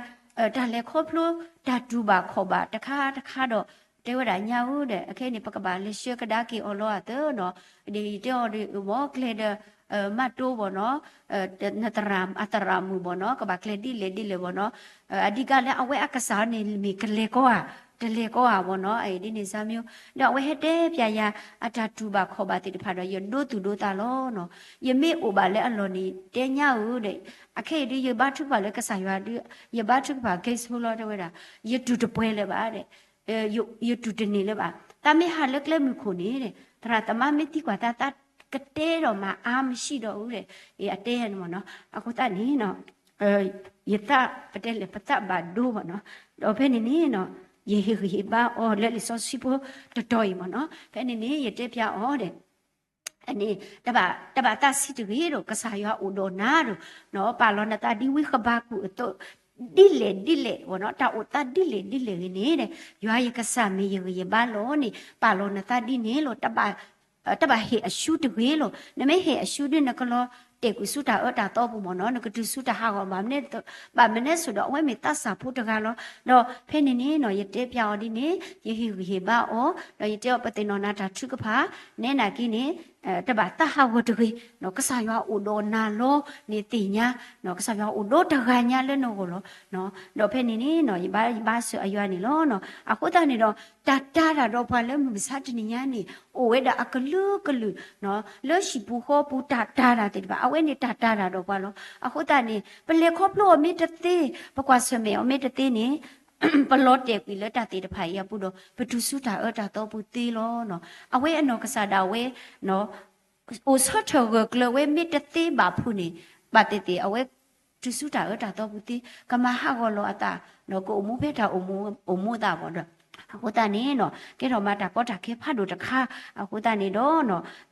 တၢ်လဲၤခီဖျိ တၢ်တူၢ်ဘၣ်ခီၣ်ဘၣ်တခါတခါဒီး တဲဝဲဒၣ်ညါဧၢဒီး အခဲအံၤန့ၣ် ပကဘၣ်လဲၤဆှၢကဒါက့ၤအီၤလီၤအသးနီၤ. ဒ်ယတဲအီၤဒီး မ့ၢ်ကျဲဒီး မၤတိၢ်ဘၣ်နီၤ, နသရၣ် အသရၣ်မုၣ်ဘၣ်နီၤ, ကဘၣ်ကျဲဒ်လဲၣ်ဒ်လဲၣ်ဘၣ်နီၤ. အဓိကလၢအဝဲအကစၢ်န့ၣ် မ့ၢ်ကလဲၤကီဧါ, တလဲၤကီဧါဘၣ်နီၤ, ဒ်န့ၣ်စၢ်မၠိ ဒီးအဝဲဟဲတဲပျးယၤ အတၢ်တူၢ်ဘၣ်ခီၣ်ဘၣ်သ့ၣ်တဖၣ်ဒီး ယဒိသူၣ်ဒိသးလီၤနီၤ. ယမ့ၢ်အိၣ်ဘၣ်လၢအလီၢ်န့ၣ် တဲညါဧၢဒီး အခဲအံၤဒ်ယဘါထုကဖၣ်လၢကစၢ်ယွၤဒီး ယဘါထုကဖၣ် ကဲဆိလီၤ တဲဝဲဒၣ် ယတူၢ်တပှဲၤလၢၤဘၣ်ဒီး ယတူၢ်တန့ၢ်လၢၤဘၣ်. သးမ့ၢ်ဟးလၢကျဲမုၢ်ခိၣ်န့ၣ် သရၣ်သမါမ့ၢ်သံကွၢ်သး သးကတဲဒီးမၤအါမံၤဆံးဒီးဧါဒီး အတဲန့ၣ်မ့ၢ်နီၤ. အဃိသတးန့ၣ် ယသးပတဲလဲၣ် ပသးဘၣ်ဒိဘၣ်နီၤ. ဒီးဖဲန့ၣ်န့ၣ် ယဟ့ၣ်ဂံၢ်ဟ့ၣ်ဘါအီၤလၢလံာ်စီဆှံဖိတတီၤအံၤမ့ၢ်နီၤ. ဖဲန့ၣ်န့ၣ် ယတဲပျးအီၤဒီး န့ၣ် တဘၣ်သးဆံးတဂ့ၤဒီး ကစၢ်ယွၤအိၣ်ဒီးနၤဒီး ပာ်လီၤနသးဒ်ဝံဃဘးကူာ်အသိး ဒ်လဲၣ်ဒ်လဲၣ်ဝဲနီၤ, တၢ်အိၣ်သးဒ်လဲၣ်ဒ်လဲၣ်ဂ့ၤန့ၣ်ဒီး ယွၤယကစၢ်မ့ၢ်ယဂံၢ်ယဘါလီၤန့ၣ် ပာ်လီၤနသးဒ်န့ၣ်လီၤ. တဘၣ်ဟ့ၣ်အရှုံးတဂ့ၤလီၤ. နမ့ၢ်ဟ့ၣ်အရှုံးဒီး နကလီၤတဲာ်ကွံာ်ဆူတၢ်အၢတၢ်သီပူၤမ့ၢ်နီၤ, နကတုၤဆူတၢ်ဟးဂီၤဘၣ်မနုၤ, ဘၣ်မနုၤအဃိဒီး အဝဲမ့ၢ်သးစၢ်ဖိတဂၤလီၤ. ဒီးဖဲန့ၣ်န့ၣ်နီၤ ယတဲပျးအီၤဒ်န့ၣ် ယဟ့ၣ်ဂံၢ်ဟ့ၣ်ဘါအီၤ ဒီးယတဲအီၤ ပသ့ၣ်နီၣ်နၤတၢ်ထုကဖၣ် နဲနာ်က့န့ၣ် တဘၣ်သးဟးဂီၤတဂ့ၤ, ကစၢ်ယွၤအိၣ်ဒီးနၤလီၤန့ၣ်သ့ၣ်ညါ, ကစၢ်ယွၤအိၣ်ဒီးတဂၤညါလၢနဂီၢ်လီၤ. ဒီးဖဲန့ၣ်န့ၣ် ယဘါယဘါစၢၤအယွၤန့ၣ်လီၤ. အဃိသတးန့ၣ်ဒီး တၢ်တာ်တၢ်ဒီးပှၤလၢမုၢ်မဆါတနံၤညါန့ၣ် အိၣ်ဝဲဒၣ်အကလုာ်ကလုာ် လၢဟံၣ်ပူၤဃီပူၤတၢ်တာ်တၢ်သ့ၣ်တဖၣ် အဝဲန့ၣ်တၢ်တာ်တၢ်ဒီးပှၤလီၤ. အဃိသတးန့ၣ် ပလဲၤခီဖျိအီၤမ့ၢ်တသ့, ပကွၢ်ဆၢၣ်မဲာ်အီၤမ့ၢ်တသ့န့ၣ် ပလီၤတဲာ်ကွံာ်လၢတၢ်သ့ၣ်တဖၣ်အံၤအပူၤဒီး ပတုၤဆူတၢ်အၢတၢ်သီပူၤသ့လီၤ. အဝဲအနီၢ်ကစၢ်ဒၣ်ဝဲ အိၣ်ဆၢထၢၣ်ဂၢၢ်ကျၢၤဝဲမ့ၢ်တသ့ဘၣ်ဖုးန့ၣ် ဘၣ်သ့ၣ်သ့ၣ်အဝဲ တုၤဆူတၢ်အၢတၢ်သီပူၤသ့, ကမၤဟးဂီၤလီၤအသး, ကအိၣ်မူဖဲတၢ်အိၣ်မူအမူအသးဘၣ်ဒီး အဃိသတးန့ၣ် ကဲထီၣ်မၤတၢ်ကီတၢ်ခဲဖးဒိၣ်တခါ, အဃိသတးန့ၣ်ဒီး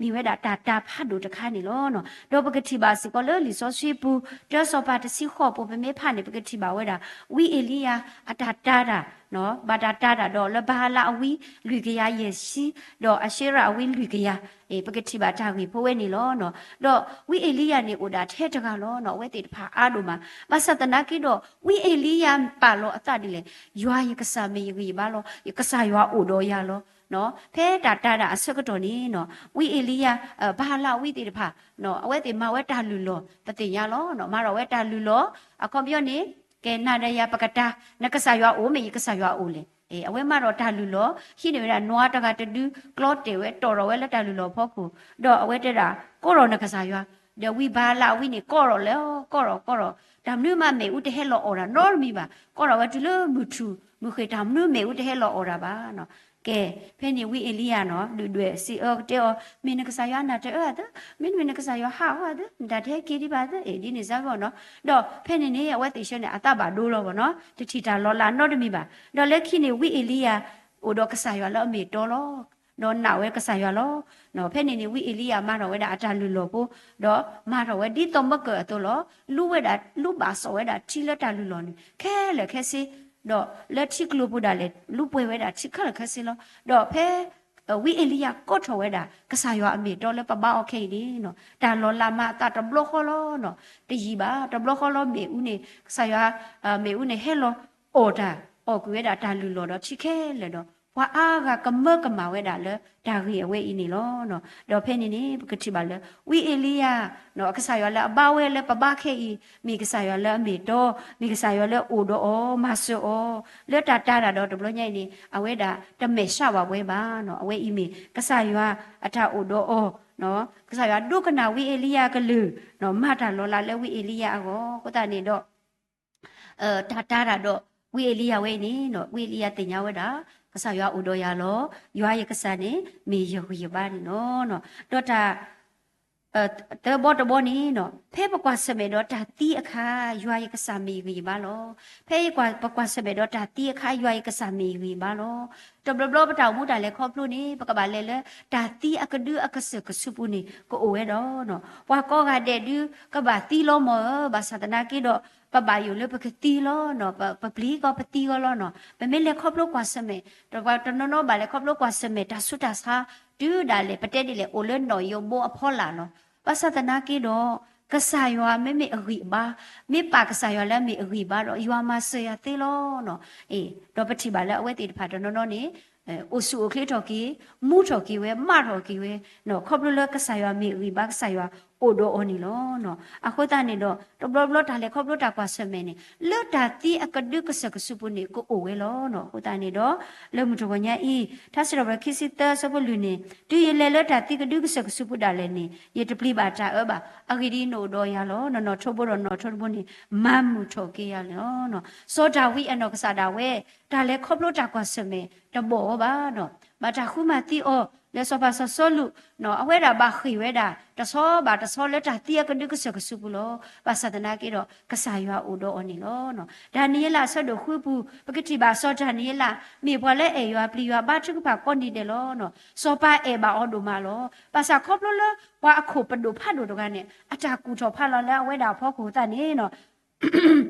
မ့ၢ်ဝဲဒၣ်တၢ်တာ်ဖးဒိၣ်တခါန့ၣ်လီၤ. ဒီးပကထံၣ်ဘၣ်စ့ၢ်ကီးလၢလံာ်စီဆှံပူၤ တၢစီၤပၤတဆံဃိးပူၤ ပမ့ၢ်ဖးန့ၣ် ပကထံၣ်ဘၣ်ဝဲဒၣ် ဝံအ့လံယၤ အတၢ်တာ်တၢ် ဘၣ်တၢ်တာ်တၢ်ဒီးလၢဘၤအၤလးအဝံလွံၢ်ကယၤယဲၢ်ဆံ, ဒီးအၤၡ့ရးအဝံလွံၢ်ကယၤ, ပကထံၣ်ဘၣ်တၢ်ဂ့ၢ်ဖိဝဲန့ၣ်လီၤ. ဒီးဝံအ့လံယၤန့ၣ်အိၣ်ဒၣ်ထဲတဂၤလီၤ. အဝဲသ့ၣ်တဖၣ်အါဒိၣ်မး, ဘၣ်ဆၣ်သနာ်က့ဒီး ဝံအ့လံယၤပာ်လီၤအသးဒ်လဲၣ်, ယွၤယကစၢ်မ့ၢ်ယဂံၢ်ယဘါလီၤ, ယကစၢ်ယွၤအိၣ်ဒီးယၤလီၤ. ဖဲတၢ်တာ်တၢ်အဆၢကတီၢ်န့ၣ် ဝံအ့လံယၤ ဘၤအၤလးအဝံသ့ၣ်တဖၣ် အဝဲသ့ၣ်မၤဝဲတၢ်လုၢ်လီၢ် ပသ့ၣ်ညါလီၤ. မၤထီၣ်ဝဲတၢ်လုၢ်လီၢ်, အခီပညီန့ၣ် ကဲနၤဒီးယၤပကတာ်, နကစၢ်ယွၤအိၣ်မ့ၢ်ယကစၢ်ယွၤအိၣ်လဲၣ်. အဝဲမၤထီၣ်တၢ်လုၢ်လီၢ်, ဟံးန့ၢ်ဝဲဒၣ်နွားတဂၤတဒု, ကျီတဲာ်ဝဲ တီၣ်ထီၣ်ဝဲလၢတၢ်လုၢ်လီၢ်ဖီခိၣ်, ဒီးအဝဲတဲဒၣ် ကိးထီၣ်နကစၢ်ယွၤ, ဒီးဝံဘၤအၤလးအဝံန့ၣ် ကိးထီၣ်လီၤ ကိးထီၣ်ကိးထီၣ်, တၢ်မနုၤမးမ့ၣ်အူတဟဲလီၤအီၣ်တၢ်နီတမံၤဘၣ်, ကိးထီၣ်ဝဲတုၤလၢမုၢ်ထူၣ်မုၢ်ဃ့ၢ် တၢ်မနုၤမ့ၣ်အူတဟဲလီၤအီၣ်တၢ်ဘၣ်. ကဲ, ဖဲန့ၣ်ဝံအ့လံယၤနီၤ ဒုၣ်ဒွဲၣ်စံးအၢကတဲအီၤ, မ့ၢ်နကစၢ်ယွၤနၢ်တအၢအသၢ, မ့တမ့ၢ်နကစၢ်ယွၤဟးအီၤအသၢ, နတၢ်တဟဲက့ၤဒံးဘၣ်သၢ, အ့ၣ် ဒ်န့ၣ်စ့ၢ်ကီးနီၤ. ဒီးဖဲန့ၣ်န့ၣ် အဝဲသ့ၣ်ဆၢန့ၣ် အသးဘၣ်ဒိလီၤဘၣ်နီၤ, တထံၣ်တၢ်လီၤလးနီတမံၤဘၣ်. ဒီးလၢခံန့ၣ် ဝံအ့လံယၤ အိၣ်ဒီးကစၢ်ယွၤလၢအမ့ၢ်အတီလီၤ. ဒီးနာ်ဝဲကစၢ်ယွၤလီၤ. ဖဲန့ၣ်န့ၣ် ဝံအ့လံယၤမၤထီၣ်ဝဲဒၣ်အတၢ်လုၢ်လီၢ်ဖိ, ဒီးမၤထီၣ်ဝဲဒ်သိးမၢကၢၢ်အသိးလီၤ. လူဝဲဒၣ် လူဘၣ်စီၣ်ဝဲဒၣ်ထံလၢတၢ်လုၢ်လီၢ်န့ၣ် ခဲလၢာ်ခဲဆ့, ဒီးလၢထံကျိပူၤဒၣ်လဲာ် လူပှဲၤဝဲဒၣ်ထံခဲလၢာ်ခဲဆ့လီၤ. ဒီးဖဲ ဝံအ့လံယၤကိးထီၣ်ဝဲဒၣ် ကစၢ်ယွၤအမ့ၢ်အတီလၢပဘါအီၤခဲအံၤန့ၣ်နီၤ, တၢ်လီၤလးမၤအသးတဘျီဃီလီၤနီၤ. တယံာ်ဘၣ်, တဘျီဃီလီၤမ့ၣ်အူန့ၣ် ကစၢ်ယွၤ မ့ၣ်အူန့ၣ်ဟဲလီၤအီၣ်တၢ်, အီၣ်ကွံာ်ဝဲဒၣ်တၢ်လုၢ်လီၢ်ဒီးထံခဲလၢာ်ဒီး ပှၤအါဂၤကမၢကမၣ်ဝဲဒၣ်လၢတၢ်ဂ့ၢ်အဝဲအံၤန့ၣ်လီၤ. ဒီးဖဲန့ၣ်န့ၣ် ပကထံၣ်ဘၣ်လၢ ဝံအ့လံယၤ ကစၢ်ယွၤလၢအဘါဝဲလၢပဘါခဲအံၤ မ့ၢ်ကစၢ်ယွၤလၢအမ့ၢ်အတီ, မ့ၢ်ကစၢ်ယွၤလၢအအိၣ်ဒီးအီၤ မၤစၢၤအီၤ လၢတၢ်တာ်တၢ်ဒီးတဘျီညါအံၤန့ၣ် အဝဲဒၣ်တမဲာ်ဆှးဘၣ်ဝဲဘၣ်နီၤ. အဝဲအံၤမ့ၢ်ကစၢ်ယွၤအတၢ်အိၣ်ဒီးအီၤ, ကစၢ်ယွၤဒိကနၣ်ဝံအ့လံယၤကလုၢ်, မၤတၢ်လီၤလးလၢဝံအ့လံယၤအဂီၢ်. အဃိသတးန့ၣ်ဒီး တၢ်တာ်တၢ်ဒီးဝံအ့လံယၤဝဲအံၤန့ၣ် ဝံအ့လံယၤသ့ၣ်ညါဝဲဒၣ် ကစၢ်ယွၤအိၣ်ဒီးယၤလီၤ. ယွၤယကစၢ်န့ၣ် မ့ၢ်ယဂံၢ်ယဘါန့ၣ်လီၤ. ဒီးတၢ် သၢဘီတဘီန့ၣ်နီၤ, ဖဲပကွၢ်ဆၢၣ်မဲာ်ဒီးတၢ်သံအခါ ယွၤယကစၢ်မ့ၢ်ယဂံၢ်ယဘါလီၤ. ဖဲပကွၢ်ဆၢၣ်မဲာ်ဒီးတၢ်သံအခါ ယွၤယကစၢ်မ့ၢ်ယဂံၢ်ယဘါလီၤ. တဘျီဘျီပတၢ်အိၣ်မူတၢ်လဲၤခီဖျိန့ၣ် ပကဘၣ်လဲၤလၢတၢ်သံအကဒုအကစၢၢ်ကဆူးပူၤန့ၣ် ကအိၣ်ဝဲဒီးနီၤ, ပှၤကိးဂၤဒဲးဒုး ကဘၣ်သံလီၤမၢ်ဧၢ, ဘၣ်ဆၣ်သနာ်က့ဒီး ပဘၣ်ယိၣ်လၢပကသံလီၤနီၤ, ပပျံၤကီးပသံကီးလီၤနီၤ. ပမ့ၢ်လဲၤခီဖျိကွၢ်ဆၢၣ်မဲာ် တဘျီတနီၤနီၤဘၣ်လဲၤခီဖျိကွၢ်ဆၢၣ်မဲာ်တၢ်ဆူးတၢ်ဆါ တုၤဒၣ်လဲာ် ပတဲဒ်လဲၣ် အိၣ်လၢနီၣ်ယိးဘိအဖီလာ်လီၤ. ဘၣ်ဆၣ်သနာ်က့ဒီး ကစၢ်ယွၤမ့မ့ၢ်အဂံၢ်အဘါ, မ့ၢ်ပာ်ကစၢ်ယွၤလၢအမ့ၢ်အဂံၢ်အဘါဒီး ယွၤမၤစၢၤယၤသ့လီၤနီၤ. အ့ ဒီးပထံၣ်ဘၣ်လၢအဝဲသ့ၣ်တဖၣ်တနီၤနီၤန့ၣ် အိၣ်ဆူၣ်အိၣ်ချ့ထီၣ်က့ၤ, မူထီၣ်က့ၤဝဲ, မးထီၣ်က့ၤဝဲ, ခီဖျိလၢကစၢ်ယွၤမ့ၢ်အဂံၢ်အဘါ ကစၢ်ယွၤအိၣ်ဒီးအီၤန့ၣ်လီၤ. အဃိသတးန့ၣ်ဒီး တဘျီဘျီတၢ်လဲၤခီဖျိတၢ်ကွၢ်ဆၢၣ်မဲာ်န့ၣ် လၢတၢ်သံအကဒုကစၢၢ်ကဆူးပူၤန့ၣ် ကအိၣ်ဝဲလီၤနီၤ. အဃိသတးန့ၣ်ဒီး လၢမုၢ်တဂီၤညါအံၤ ထါစံးထီၣ်ပတြၢၤခံဆံသၢအဆၢဖိလွံၢ်န့ၣ် တုၤယလဲၤလၢတၢ်သံကဒုကစၢၢ်ကဆူးပူၤဒၣ်လဲာ်န့ၣ် ယတပျံၤဘၣ်တၢ်အၢဘၣ်. အဂ့ၢ်ဒ်အံၤ နအိၣ်ဒီးယၤလီၤ. နနီၣ်ထိးဘိဒီးနီၣ်ထိးတဘိန့ၣ် မၤမုာ်ထီၣ်က့ၤယၤလီၤ. စီၤဒၤဝံးအနီၢ်ကစၢ်ဒၣ်ဝဲ တၢ်လဲၤခီဖျိတၢ်ကွၢ်ဆၢၣ်မဲာ်တဘီၣ်အီၤဘၣ်ဒီး ဘၣ်တၢ်ဃုမၤသံအီၤ လၢစီၤပၤစီၤစီလူး အဝဲဒၣ်ဘၣ်ဃ့ၢ်ဝဲဒၣ် တဆီဘၣ်တဆီလၢတၢ်သံအကဒုကစၢၢ်ကဆူးပူၤလီၤ. ဘၣ်ဆၣ်သနာ်က့ဒီး ကစၢ်ယွၤအိၣ်ဒီးအီၤန့ၣ်လီၤ. ဒၤနံးယ့လးအဆၢဒိၣ်ဃုပူၤ ပကထံၣ်ဘၣ်စီၤဒၤနံးယ့လး မ့ၢ်ပှၤလၢအဲၣ်ယွၤပျံၤယွၤဘါထုကဖၣ်ကိးနံၤဒဲးလီၤ. စီၤပၤအဲၣ်ဘၣ်အီၤဒိၣ်မးလီၤ. ဘၣ်ဆၣ်ခီဖျိလၢပှၤအခိၣ်ပဒိၣ်ဖးဒိၣ်တဂၤန့ၣ် အတၢ်ကူၣ်ထီၣ်ဖးလီၤလၢအဝဲဒၣ်အဖီခိၣ်သတးန့ၣ်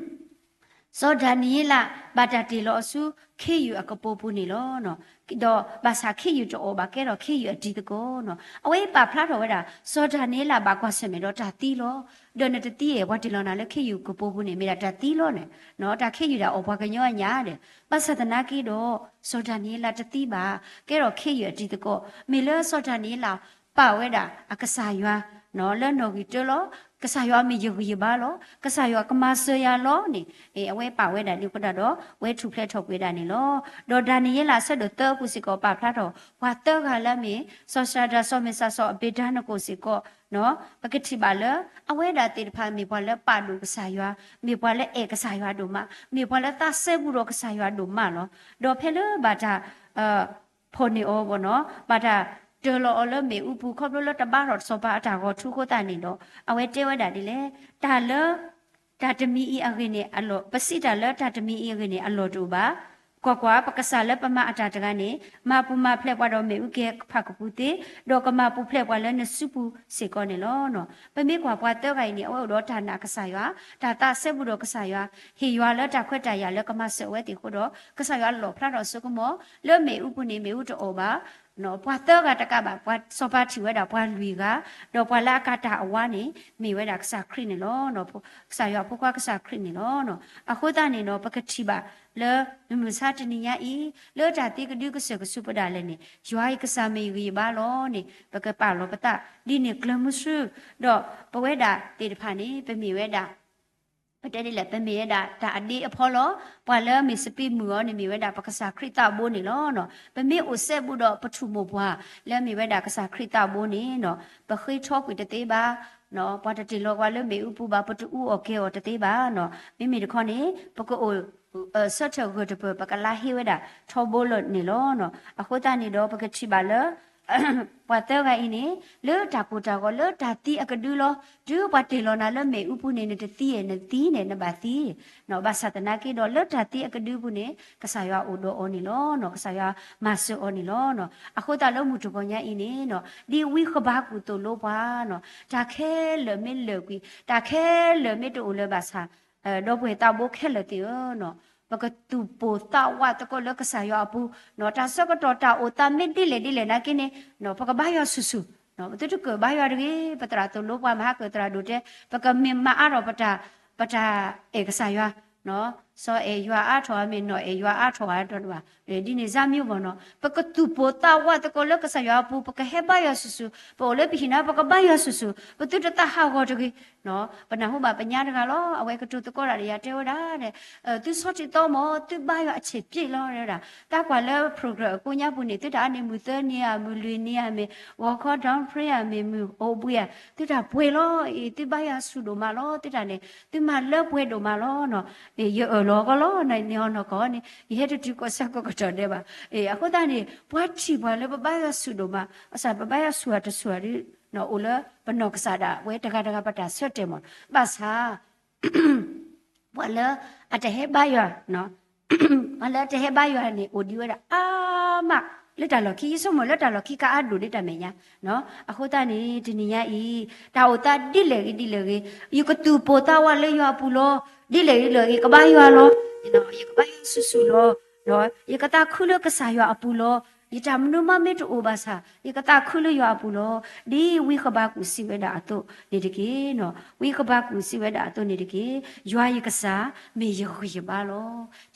စီၤဒၤနံးယ့လး ဘၣ်တၢ်တ့ၢ်လီၤအီၤဆူခ့ယုၢ်အကပိာ်ပူၤန့ၣ်လီၤ. ဒီးဘၣ်ဆၣ်ခ့ယုၢ်တအိၣ်ဘၣ်ကဲထီၣ်ခ့ယုၢ်အတံၤသကိးနီၤ. အဝဲအံၤပာ်ဖျါထီၣ်ဝဲဒၣ် စီၤဒၤနံးယ့လးဘၣ်ကွၢ်ဆၢၣ်မဲာ်ဒီးတၢ်သံလီၤ. ဒီးနတသံဧါ ပှၤတ့ၢ်လီၤနၤလၢခ့ယုၢ်ကပိာ်ပူၤန့ၣ် မ့ၢ်ဒၣ်တၢ်သံလီၤန့ၣ်, တၢ်ခ့ယုၢ်ဒၣ်အီၣ်ပှၤကညီအညၣ်ဒီး ဘၣ်ဆၣ်သနာ်က့ဒီး စီၤဒၤနံးယ့လးတသံဘၣ် ကဲထီၣ်ခ့ယုၢ်အတံၤသကိး. မ့ၢ်လၢစီၤဒၤနံးယ့လး ပာ်ဝဲဒၣ်အကစၢ်ယွၤ လၢနီၣ်ဂံၢ်တၢလီၤ. ကစၢ်ယွၤမ့ၢ်ယဂံၢ်ယဘါလီၤ. ကစၢ်ယွၤကမၤစၢၤယၤလီၤန့ၣ် အဝဲပာ်ဝဲဒၣ်ဒ်အဃိသတးဒီး ဝဲထူၣ်ဖျဲးထီၣ်ကွံာ်ဝဲဒၣ်န့ၣ်လီၤ. ဒီးဒၤနံးယ့လးအဆၢဒိၣ်သၢအပူၤစ့ၢ်ကီး ပာ်ဖျါထီၣ် ပှၤသၢဂၤလၢအမ့ၢ် စီၤစၤဒြး စီၤမ့ၣ်စး စီၤအဘ့းနကိၣ်စ့ၢ်ကီး ပကထံၣ်ဘၣ်လၢ အဝဲဒၣ်သ့ၣ်တဖၣ်မ့ၢ်ပှၤလၢပာ်ဒိၣ်ကစၢ်ယွၤ, မ့ၢ်ပှၤလၢအဲၣ်ကစၢ်ယွၤဒိၣ်မး, မ့ၢ်ပှၤလၢသးစဲဘူးဒီးကစၢ်ယွၤဒိၣ်မးလီၤ. ဒီးဖဲလၢဘၣ်တၢ် ဖီၣ်န့ၢ်အီၤဘၣ်နီၤ, ဘၣ်တၢ်တၢၢ်လီၤအီၤလၢမ့ၣ်အူပူၤ ခီဖျိလၢတဘါထီၣ်စီၤပၤအတၢ်ဂီၤထူအဃိသတးန့ၣ်ဒီး အဝဲတဲဝဲဒၣ်ဒ်လဲၣ်, တၢ်လၢ တၢ်တမံၤအံၤအဂ့ၢ်န့ၣ်အလီၢ်, ပစံးတၢ်လၢတၢ်တမံၤအံၤအဂ့ၢ်န့ၣ် အလီၢ်တအိၣ်ဘၣ်. ကွၢ်ကွၢ်, ပကစၢ်လၢပမၤအတၢ်တဂၤန့ၣ် မၤပူၤမၤဖျဲးပှၤဒီးမ့ၣ်အူကဲၤဖးကပူၤသ့, ဒီးကမၤပူၤဖျဲးပှၤလၢနစုပူၤစ့ၢ်ကီးန့ၣ်လီၤ. ပမ့ၢ်ကွၢ်ပှၤသၢဂၤအံၤန့ၣ် အဝဲအိၣ်ဒီးတၢ်နာ်ကစၢ်ယွၤ, တၢ်သးစဲဘူးဒီးကစၢ်ယွၤ, ဟ့ၣ်ယွၤလၢတၢ်ခွဲးတၢ်ယာ်လၢကမၤစၢၤအဝဲသ့ၣ်အဃိဒီး ကစၢ်ယွၤလီၣ်ဖျါထီၣ်အစိကမီၤ လၢမ့ၣ်အူပူၤန့ၣ် မ့ၣ်အူတအီၣ်ဘၣ် ပှၤသၢဂၤတကးဘၣ်, ပှၤစီၤပၤထံၣ်ဝဲဒၣ်ပှၤလွံၢ်ဂၤ, ဒီးပှၤလၢအကၤတၢ်အဝါန့ၣ် မ့ၢ်ဝဲဒၣ်ကစၢ်ခရံာ်န့ၣ်လီၤ. ကစၢ်ယွၤအဖိခွါကစၢ်ခရံာ်န့ၣ်လီၤ. အဃိသတးန့ၣ်ဒီး ပကထံၣ်ဘၣ်လၢ မုၢ်မဆါတနံၤညါအံၤ လၢတၢ်သံကဒုကစၢၢ်ကဆူးပဒၣ်လဲာ်န့ၣ် ယွၤယကစၢ်မ့ၢ်ယဂံၢ်ယဘါလီၤန့ၣ် ပကပာ်လီၤပသးဒ်န့ၣ်ကျၢၤမုဆူ, ဒီးပဝဲဒၣ်သ့ၣ်တဖၣ်န့ၣ် ပမ့ၢ်ဝဲဒၣ် ပတဲဒ်လဲၣ်, ပမ့ၢ်ဝဲဒၣ်တၢ်အဒ့အဖီလီၤ. ပှၤလၢမ့ၢ်စပံးမုၢ်အီၤန့ၣ် မ့ၢ်ဝဲဒၣ်ပကစၢ်ခရံာ်သးဘိန့ၣ်လီၤ. ပမ့ၢ်အိၣ်စဲဘူးဒီးပထူၣ်မိၢ်ပှၢ် လၢမ့ၢ်ဝဲဒၣ်ကစၢ်ခရံာ်သးဘိန့ၣ် ပဃ့ထီကွံာ်တသ့ဘၣ်, ပှၤတတ့ၢ်လီၤပှၤလၢမ့ၣ်အူပူၤဘၣ်, ပတအူအီၣ်ကဲအီၤတသ့ဘၣ်. မ့မ့ၢ်တခီန့ၣ် ပကအိၣ် ဆၢထၢၣ်ဂၢၢ်တပၢၢ် ပကလါဟ့ဝဲဒၣ်ထီဘိလီၤန့ၣ်လီၤ. အဃိသတးန့ၣ်ဒီး ပကထံၣ်ဘၣ်လၢ ပှၤသၢဂၤအံၤန့ၣ် လၢတၢ်ကိၢ်တၢ်ဂီၤ လၢတၢ်သံအကဒုလီၤ. တုၤပှၤတ့ၢ်လီၤနၤလၢမ့ၣ်အူပူၤန့ၣ် နတသံ, နသံန့ၣ် နဘၣ်သံ, ဘၣ်ဆၣ်သနာ်က့ဒီး လၢတၢ်သံအကဒုပူၤန့ၣ် ကစၢ်ယွၤအိၣ်ဒီးအီၤန့ၣ်လီၤ. ကစၢ်ယွၤမၤစၢၤအီၤန့ၣ်လီၤ. အဃိသတးလၢမုၢ်တဂီၤညါအံၤန့ၣ် ဒ်ဝံဃဘးကူာ်သိၣ်လိပှၤ တၢ်ခဲလၢာ်မ့ၢ်လၢာ်ကွံာ်, တၢ်ခဲလၢာ်မ့ၢ်တအိၣ်လၢၤဘၣ်ဆၣ် ဒီပုၢ်ဝဲၢ်သးဘိခဲလၢာ်သ့ၣ်ဧၢ, ပကသူၣ်ပိၢ်သးဝးသကိးလၢကစၢ်ယွၤအပူၤ, တၢ်ဆၢကတီၢ်တၢ်အိၣ်သးမ့ၢ်ဒ်လဲၣ်ဒ်လဲၣ်နာ်က့န့ၣ် ပကဘါယွၤဆူၣ်ဆူၣ်, ပသုတကၢၣ်ဘါယွၤတဂ့ၤ. ပသရၣ်သိၣ်လိပှၤ မဟါကၢၣ်သရၣ်ဒိၣ်တဲ ပကမ့ၢ်မၤအါထီၣ်ပတၢ်, ပတၢ်အဲၣ်ကစၢ်ယွၤ စီၤအဲၣ်ယွၤအါထီၣ်ဧါ, မ့ၢ်နီၢ်အဲၣ်ယွၤအါထီၣ်ဧါ, ဒ်န့ၣ်စၢ်မံၤဘၣ်နီၤ, ပကသူၣ်ပိၢ်သးဝးသကိးလၢကစၢ်ယွၤအပူၤ, ပကဟဲဘါယွၤဆူၣ်ဆူၣ်, ပအိၣ်လၢပဟံၣ်န့ၣ် ပကဘါယွၤဆူၣ်ဆူၣ်, ပသုတသးဟးဂီၤတဂ့ၤ. ပနၢ်ဟူဘၣ်ပညါတဂၤလီၤ, အဝဲကတိၤသကိးတၢ်ဒီးယၤတဲဝဲဒၣ်, သုဆီထံးသီမး, သုဘါယွၤအဆံးပျ့လီၤ တဲဝဲဒၣ်, တၢ်ကွၢ်လၢ program အကိးညါပူၤန့ၣ် သုတၢ်အါန့ၢ်မုၢ်သၢနံၤဧါ, မုၢ်လွံၢ်နံၤဧါ, မ့ၢ်ဂီၤခီ dawn prayer ဧါ, မ့ၢ်မုၢ်အိၣ်ဘှံးဧါ, သုတၢ်ပှဲၤလီၤအံၤ, သုဘါယွၤဆူၣ်ဒိၣ်မးလီၤ, သုတၢ်န့ၣ် သုမၤလၢပှဲၤဒိၣ်မးလီၤနီၤ. ယအၢၣ်လီၤကီလီၤ, န့ၣ်အီၤနီၢ်ကီၢ်န့ၣ် ယဟဲတတုၤကီၢ်စဲၣ်ကီၢ်ကတီၢ်ဒဲးဘၣ်. အဃိသတးန့ၣ် ပှၤထံၣ်ပှၤလၢပဘါယွၤဆူၣ်ဒိၣ်မး, ဘၣ်ဆၣ်ပဘါယွၤဆူၣ်ဧါတဆူၣ်ဧါဒီး အိၣ်လၢပနီၢ်ကစၢ်ဒၣ်ဝဲတဂၤတဂၤပတၢ်ဆၢတဲာ်မး, ဘၣ်ဆၣ် ပှၤလၢအတဟဲဘါယွၤ, ပှၤလၢအတဟဲဘါယွၤန့ၣ် အိၣ်ဒံးဝဲဒၣ်အါမး လၢတၢ်လီၢ်ခံ, ယဆိကမိၣ်လၢတၢ်လီၢ်ခံကအါဒိၣ်လၢတၢ်မဲာ်ညါ. အဃိသတးန့ၣ် တနံၤညါအံၤ တၢ်အိၣ်သးဒ်လဲၣ်ဂ့ၤဒ်လဲၣ်ဂ့ၤ, ယကသူၣ်ပိၢ်သးဝးလၢယွၤအပူၤလီၤ. ဒ်လဲၣ်ဂ့ၤဒ်လဲၣ်ဂ့ၤ ကဘါယွၤလီၤ. ယကဘါယွၤဆူၣ်ဆူၣ်လီၤ. ယကသးခုလၢကစၢ်ယွၤအပူၤလီၤ. ယတၢ်မနုၤမးမ့ၢ်တအိၣ်ဘၣ်ဆၣ် ယကသးခုလၢယွၤအပူၤလီၤ. ဒ်ဝံဃဘးကူာ်စံးဝဲဒၣ်အသိးန့ၣ်တက့ၢ်. ဝံဃဘးကူာ်စံးဝဲဒၣ်အသိးန့ၣ်တက့ၢ်. ယွၤယကစၢ် မ့ၢ်ယဂံၢ်ယဘါလီ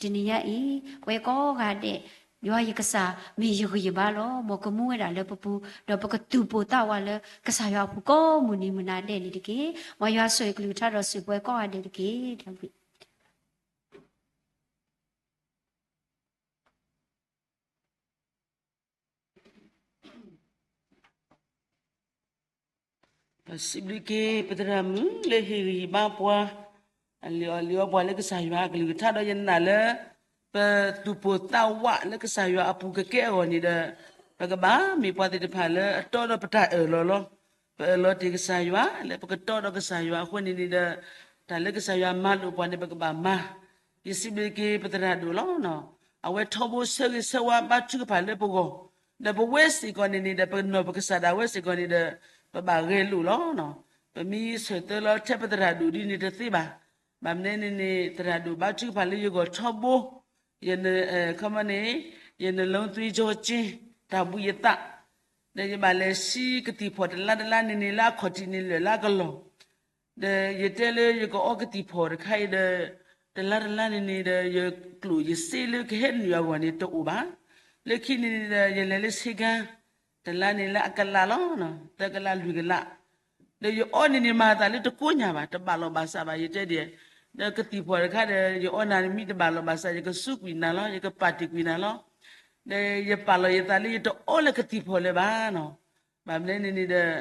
ၤ. တနံၤညါအံၤ ပဝဲကိးဂၤဒဲး ယွၤယကစၢ် မ့ၢ်ယဂံၢ်ယဘါလီၤ. မ်ကမူဝဲဒၣ်လၢပပူၤ, ဒီးပကသူၣ်ပိၢ်သးဝးလၢကစၢ်ယွၤအပူၤကိးမုၢ်နံၤမုၢ်နၤဒဲးန့ၣ်တက့ၢ်. မ်ယွၤဆိၣ်ဂ့ၤကလုၢ်ကထါဒီးစံးပဝဲကိးဂၤဒဲးတက့ၢ်. ပစံးဘျုးက့ၤ ပသရၣ်မုၣ်လၢဟ့ၣ်ဂံၢ်ဟ့ၣ်ဘါပှၤ, အလံာ်အီၣ်လံာ်အီပှၤလၢကစၢ်ယွၤအကလုၢ်ကထါဒီးယနာ်လၢ ပသူၣ်ပိၢ်သးဝးလၢကစၢ်ယွၤအပူၤကကဲအဂီၢ်န့ၣ်ဒီး ပကဘၣ်မ့ၢ်ပှၤသ့ၣ်တဖၣ်လၢအတီဒီးပတၢ်အၢၣ်လီၤလီၤ. ပအၢၣ်လီၤတ့ၢ်ကစၢ်ယွၤ လၢပကတီဒီးကစၢ်ယွၤအဃိန့ၣ်န့ၣ်ဒီး တၢ်လၢကစၢ်ယွၤမၤလိာ်ပှၤန့ၣ် ပကဘၣ်မၤ ယစံးဘျုးက့ၤပသရၣ်ဒိၣ်လီၤ. အဝဲထီဘိဆၢဂ့ၤဆၢဝါဘါထုကဖၣ်လၢပဂီၢ်, ဒီးပဝဲစ့ၢ်ကီးန့ၣ်န့ၣ်ဒီး ပနီၢ်ပကစၢ်ဒၣ်ဝဲစ့ၢ်ကီးန့ၣ်ဒီး ပဘၣ်ဂဲၤလိာ်လီၤ. ပမ့ၢ်ဆၢၣ်သၢလီၤထဲပသရၣ်ဒိၣ်ဒ်န့ၣ်တသ့ဘၣ်. ဘၣ်မနုၤန့ၣ်န့ၣ် သရၣ်ဒိၣ်ဘါထုကဖၣ်လၢယဂီၢ်ထီဘိ, ယ, ခီမီန့ၣ် ယနလီသွံကၠိက့ တၢ်ဘှံးယသး, ဒီးယဘၣ်လဲၤဆံကသံၣ်ဖီၣ်တလါတလါန့ၣ်န့ၣ် လၢအခီၣ်ထံးန့ၣ်လၢာ်လၢကလီၢ် ဒီးယတဲလၢယကအီကသံၣ်ဖီၣ်တခါအံၤဒီး တလါတလါန့ၣ်န့ၣ်ဒီး ယကျိၣ်ယစ့လၢကဟဲနုာ်အဂီၢ်န့ၣ်တအိၣ်ဘၣ်. လၢခံန့ၣ်န့ၣ်ဒီး ယလဲၤလၢဆ့ကၤ, တလါန့ၣ်လၢအကလးလီၤ, သၢကလးလွံၢ်ကလး, ဒီးယအီၣ်န့ၣ်န့ၣ် မၤသးလၢတကိညၢ်ဘၣ်, တဘၣ်လီၤဘၣ်စးဘၣ် ယတဲဒ်, ဒီးကသံၣ်ဖီၣ်တခါဒီး ယအီၣ်နၤန့ၣ်မ့ၢ်တဘၣ်လီၤဘၣ်စး ယကစူးကွံာ်နၤလီၤ, ယကပာ်တ့ၢ်ကွံာ်နၤလီၤ, ဒီးယပာ်လီၤယသးလၢယတအီလၢကသံၣ်ဖီၣ်လၢၤဘၣ်နီၤ, ဘၣ်မနုၤန့ၣ်န့ၣ်ဒီး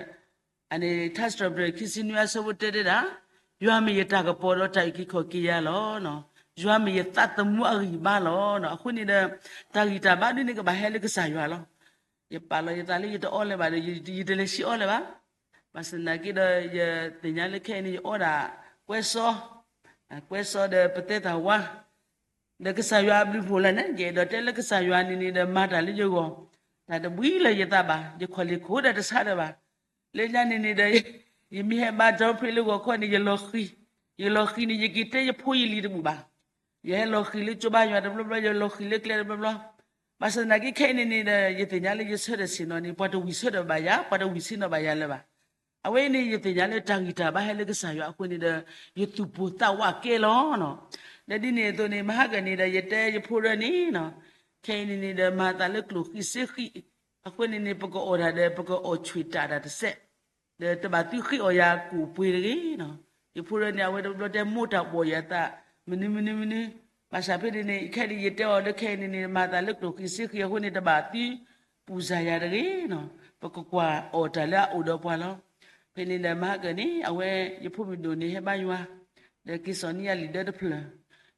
အန့ၣ် ထါစံးထီၣ်ပတြၢၤ ခံဆံနွံအဆၢဖိတဲတဲဒၣ်, ယွၤမ့ၢ်ယတၢ်ကပီၤဒီးတၢ်အုၣ်က့ၤခီၣ်က့ၤယၤလီၤ. ယွၤမ့ၢ်ယသးသမူအဂံၢ်ဘါလီၤ. အဃိန့ၣ်ဒီး တၢ်ဂံၢ်တၢ်ဘါဒ်န့ၣ်ကဘၣ်ဟဲလၢကစၢ်ယွၤလီၤ. ယပာ်လီၤယသးလၢယတအီလၢၤဘၣ်ဒီး ယတလဲၤဆံးအီလၢၤဘၣ်. ဘၣ်ဆၣ်သနာ်က့ဒီး ယသ့ၣ်ညါလၢခဲအံၤန့ၣ် ယအီဒၣ်ကွဲစီ, ကွဲစီဒီးပသဲတၢ်ဝါ ဒီးကစၢ်ယွၤအဘျုးဖှိၣ်လီၤန့ၣ် ယအဲၣ်ဒိးတဲလၢကစၢ်ယွၤန့ၣ်န့ၣ်ဒီး မၤတၢ်လၢယဂီၢ်, တၢ်တဘှံးလၢယသးဘၣ်, ယခီၣ်လ့ၢ်ခိၣ်ဒီးတဆါဒီးဘၣ်. လၢညါန့ၣ်န့ၣ်ဒီး ယမ့ၢ်ဟဲဘါဒီဖျ့လၢဂီၤခီန့ၣ် ယလီၤဃံၤ, ယလီၤဃံၤန့ၣ် ယက့ၤတဲယဖိယလံၤတဘူၣ်ဘၣ်. ယဟဲလီၤဃံၤလၢကၠိဘါယွၤတဘျီဘျီ, ယလီၤဃံၤလၢကျဲတဘျီဘျီ. ဘၣ်ဆၣ်သနာ်က့ခဲအံၤန့ၣ်န့ၣ်ဒီး ယသ့ၣ်ညါလၢယဆၢထၢၣ်ဆ့ၣ်နီၤန့ၣ် ပှၤတဝံၢ်ဆၢထၢၣ်ဘၣ်ယၤ, ပှၤတဝံၢ်ဆ့ၣ်နီၤဘၣ်ယၤလၢၤဘၣ်. အဝဲအံၤန့ၣ် ယသ့ၣ်ညါလၢတၢ်ဂံၢ်တၢ်ဘါဟဲလၢကစၢ်ယွၤအဃိန့ၣ်ဒီး ယသူၣ်ပိၢ်သးဝးကဲလီၤနီၤ. ဒီးဒ်န့ၣ်အသိးန့ၣ် မဟါကၢန့ၣ်ဒီး ယတဲယဖိရၢန့ၣ်နီၤ, ခဲအံၤန့ၣ်န့ၣ်ဒီး မၤသးလၢကျိၣ်ဃံစ့ဃံ, အဃိန့ၣ်န့ၣ် ပကအီၣ်တၢ်ဒီး ပကအီၣ်ဆူၣ်တၢ်ဒၣ်တစဲး, ဒီးတဘၣ်သုဃ့အီၣ်ယၤကူၣ်ပှ့ၤတဂ့ၤနီၤ. ယဖိရၢန့ၣ် အဝဲတဘျီတဲမိၢ်တၢ်ဘီၣ်ယၤသး မနုၤမနုၤမနုၤ, ဘၣ်ဆၣ်ဖဲန့ၣ်န့ၣ် ခဲအံၤန့ၣ် ယတဲအီၤလၢခဲအံၤန့ၣ်န့ၣ် မၤသးလၢကျိၣ်ဃံစ့ဃံအဃိန့ၣ် တဘၣ်သုပူၤစၢ်ယၤတဂ့ၤနီၤ, ပကကွၢ်အီၣ်တၢ်လၢအအိၣ်ဒီးပှၤလီၤ. ဖဲန့ၣ်ဒီးမဟါကၢန့ၣ် အဝဲယဖိမုၣ်ဒိၣ်န့ၣ် ဟဲဘါယွၤ, ဒီးက့ၤစိာ်န့ၢ်ယၤလံာ်ဒၢတဖျၢၣ်,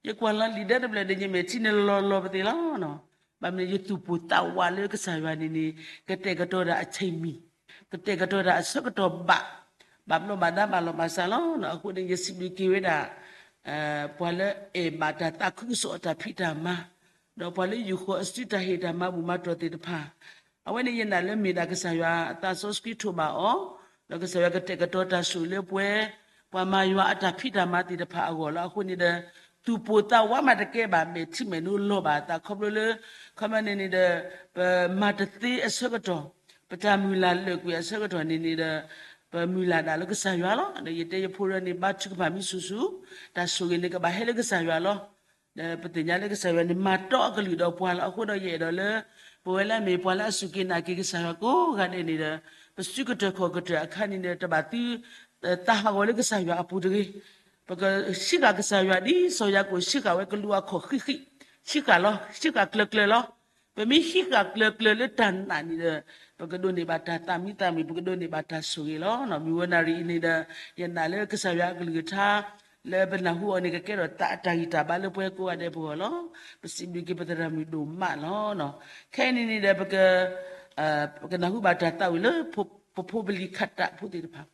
ယကွၢ်လီၤလံာ်ဒၢတဖျၢၣ်ဒီး ယမဲာ်ထံန့ၣ်လီၤလီၤပသ့ၣ်လီၤနီၤ. ဘၣ်မနုၤ ယသူၣ်ပိၢ်သးဝးလၢကစၢ်ယွၤန့ၣ်န့ၣ် ကတဲာ်ကတီၤတၢ်အဆၢမံၤ, ကတဲာ်ကတီၤတၢ်အဆၢကတီၢ်ဘၣ်, ဘၣ်ဘျီးဘၣ်ဒါဘၣ်လီၤဘၣ်စးလီၤ. အဃိန့ၣ် ယစံးဘျုးက့ၤဝဲဒၣ် ပှၤလၢအဲၣ်ဘၣ်တၢ်သးခုကစီၣ်အတၢ်ဖံးတၢ်မၤ, ဒီးပှၤလၢယူၢ်ဃီၤအစုတၢ်ဟ့ၣ်တၢ်မၤဘူၣ်မၤတီၢ်သ့ၣ်တဖၣ်, အဝဲန့ၣ်ယနာ်လၢမ့ၢ်ဒၣ်ကစၢ်ယွၤအသးစီဆှံထိးဘၣ်အီၤ, ဒီးကစၢ်ယွၤကတဲာ်ကတီၤတၢ်ဆိၣ်လၢပှဲၤ ပှၤမၤယွၤအတၢ်ဖံးတၢ်မၤသ့ၣ်တဖၣ်အဂီၢ်လီၤ. အဃိန့ၣ်ဒီး သူၣ်ပိၢ်သးဝးမးတကဲဘၣ် မဲာ်ထံမဲာ်နိလီၤဘၣ်အသးခီဖျိလၢ ခီမီန့ၣ်န့ၣ်ဒီး ပမၤတသ့အဆၢကတီၢ်, ပတၢ်မုၢ်လၢ်လၢာ်ကွံာ်အဆၢကတီၢ်န့ၣ်န့ၣ်ဒီး ပမုၢ်လၢ်ဒၣ်လၢကစၢ်ယွၤလီၤ. ဒီးယတဲယဖိရၢန့ၣ် ဘါထုကဖၣ်မ့ၢ်ဆူၣ်ဆူၣ်, တၢ်ဆိၣ်ဂ့ၤန့ၣ်ကဘၣ်ဟဲလၢကစၢ်ယွၤလီၤ. ဒီးပသ့ၣ်ညါလၢကစၢ်ယွၤန့ၣ် မၤတီအကလုၢ်ဒီးပှၤလီၤ. အဃိဒီးယအဲၣ်ဒိးလၢ ပဝဲလၢအမ့ၢ်ပှၤလၢအစူၢ်က့ၤနာ်က့ၤကစၢ်ယွၤကိးဂၤဒဲးန့ၣ်ဒီး ပစုကတၢၢ်ခီၣ်ကတၢၢ်အခါန့ၣ်ဒီး တဘၣ်သု သးဟးဂီၤလၢကစၢ်ယွၤအပူၤတဂ့ၤ. ပကစံးဃာ်ကစၢ်ယွၤဒ်စီၤယၤကိာ် စံးဃာ်ဝဲကလူးအခီၣ်ဃံးဃံး, စံးဃာ်လီၤ, စံးဃာ်ကျၢၤကျၢၤလီၤ. ပမ့ၢ်စံးဃာ်ကျၢၤကျၢၤလၢတၢ်နာ်န့ၣ်ဒီး ပကဒိးန့ၢ်ဘၣ်တၢ်သးမံသးမုာ်, ပကဒိးန့ၢ်ဘၣ်တၢ်ဆိၣ်ဂ့ၤလီၤ. မုၢ်ဝဲနၣ်ရံၣ်အံၤန့ၣ်ဒီး ယနာ်လၢကစၢ်ယွၤအကလုၢ်ကထါ လၢပနၢ်ဟူအီၤန့ၣ် ကကဲထီၣ်သးအတၢ်ဂံၢ်တၢ်ဘါလၢပှၤကိးဂၤဒဲးပဂီၢ်လီၤ. ပစံးဘျုးက့ၤပသရၣ်မုၣ်ဒိၣ်မးလီၤ. ခဲအံၤန့ၣ်န့ၣ်ဒီး ပက ပကနၢ်ဟူဘၣ်တၢ်သးဝံၣ်လၢ ပဖိပလံၤခးတၢ်ဖိသ့ၣ်တဖၣ်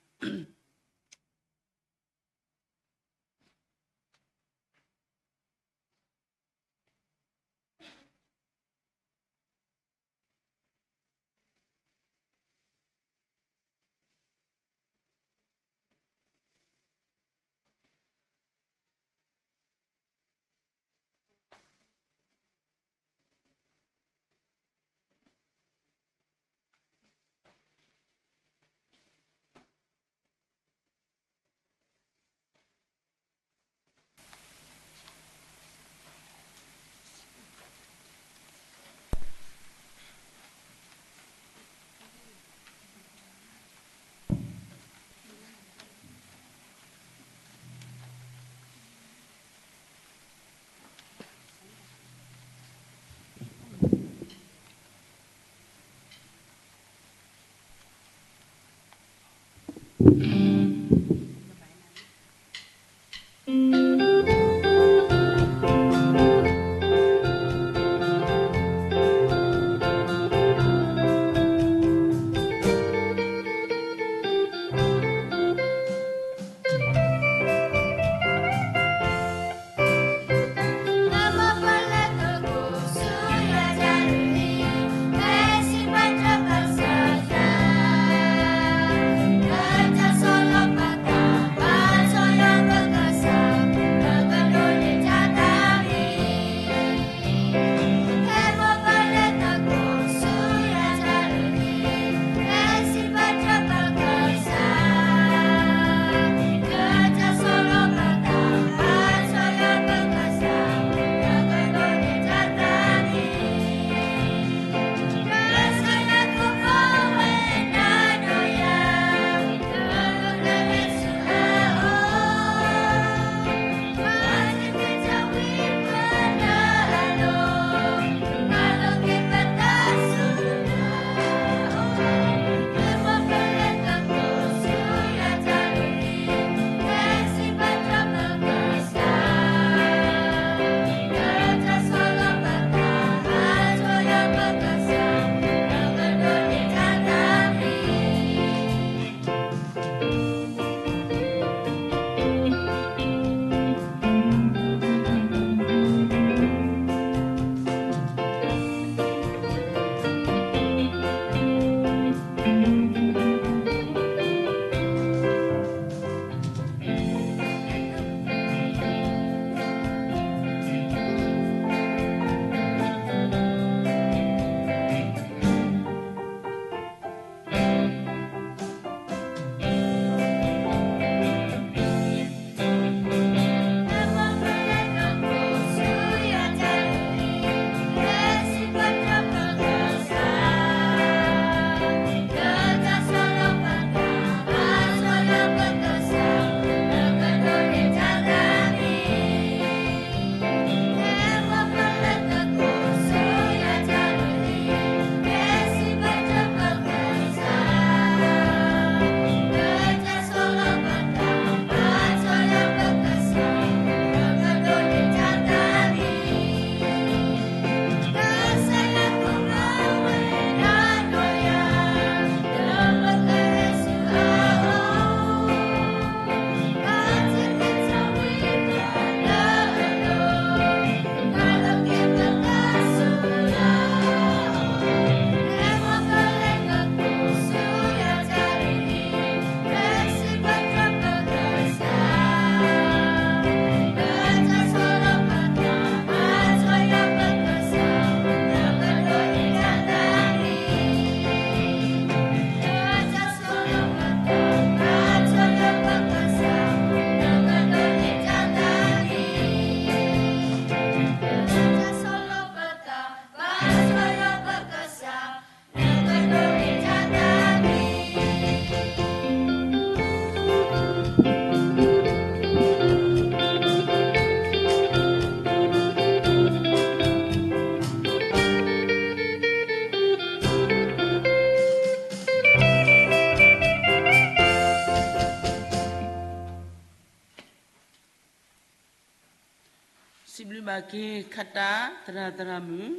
စံးဘျုးဘၣ်က့ၤ ခးတၢ်သရၣ်သရၣ်မုၣ်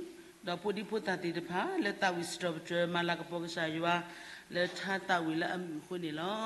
ဒီးဖိဒံဖိသၣ်သ့ၣ်တဖၣ် လၢသးဝံၣ်စံးထီၣ်ပတြၢၤ မၤလၤကပီၤကစၢ်ယွၤ လၢထါသးဝံၣ်လၢအမုာ်အဃိန့ၣ်လီၤ.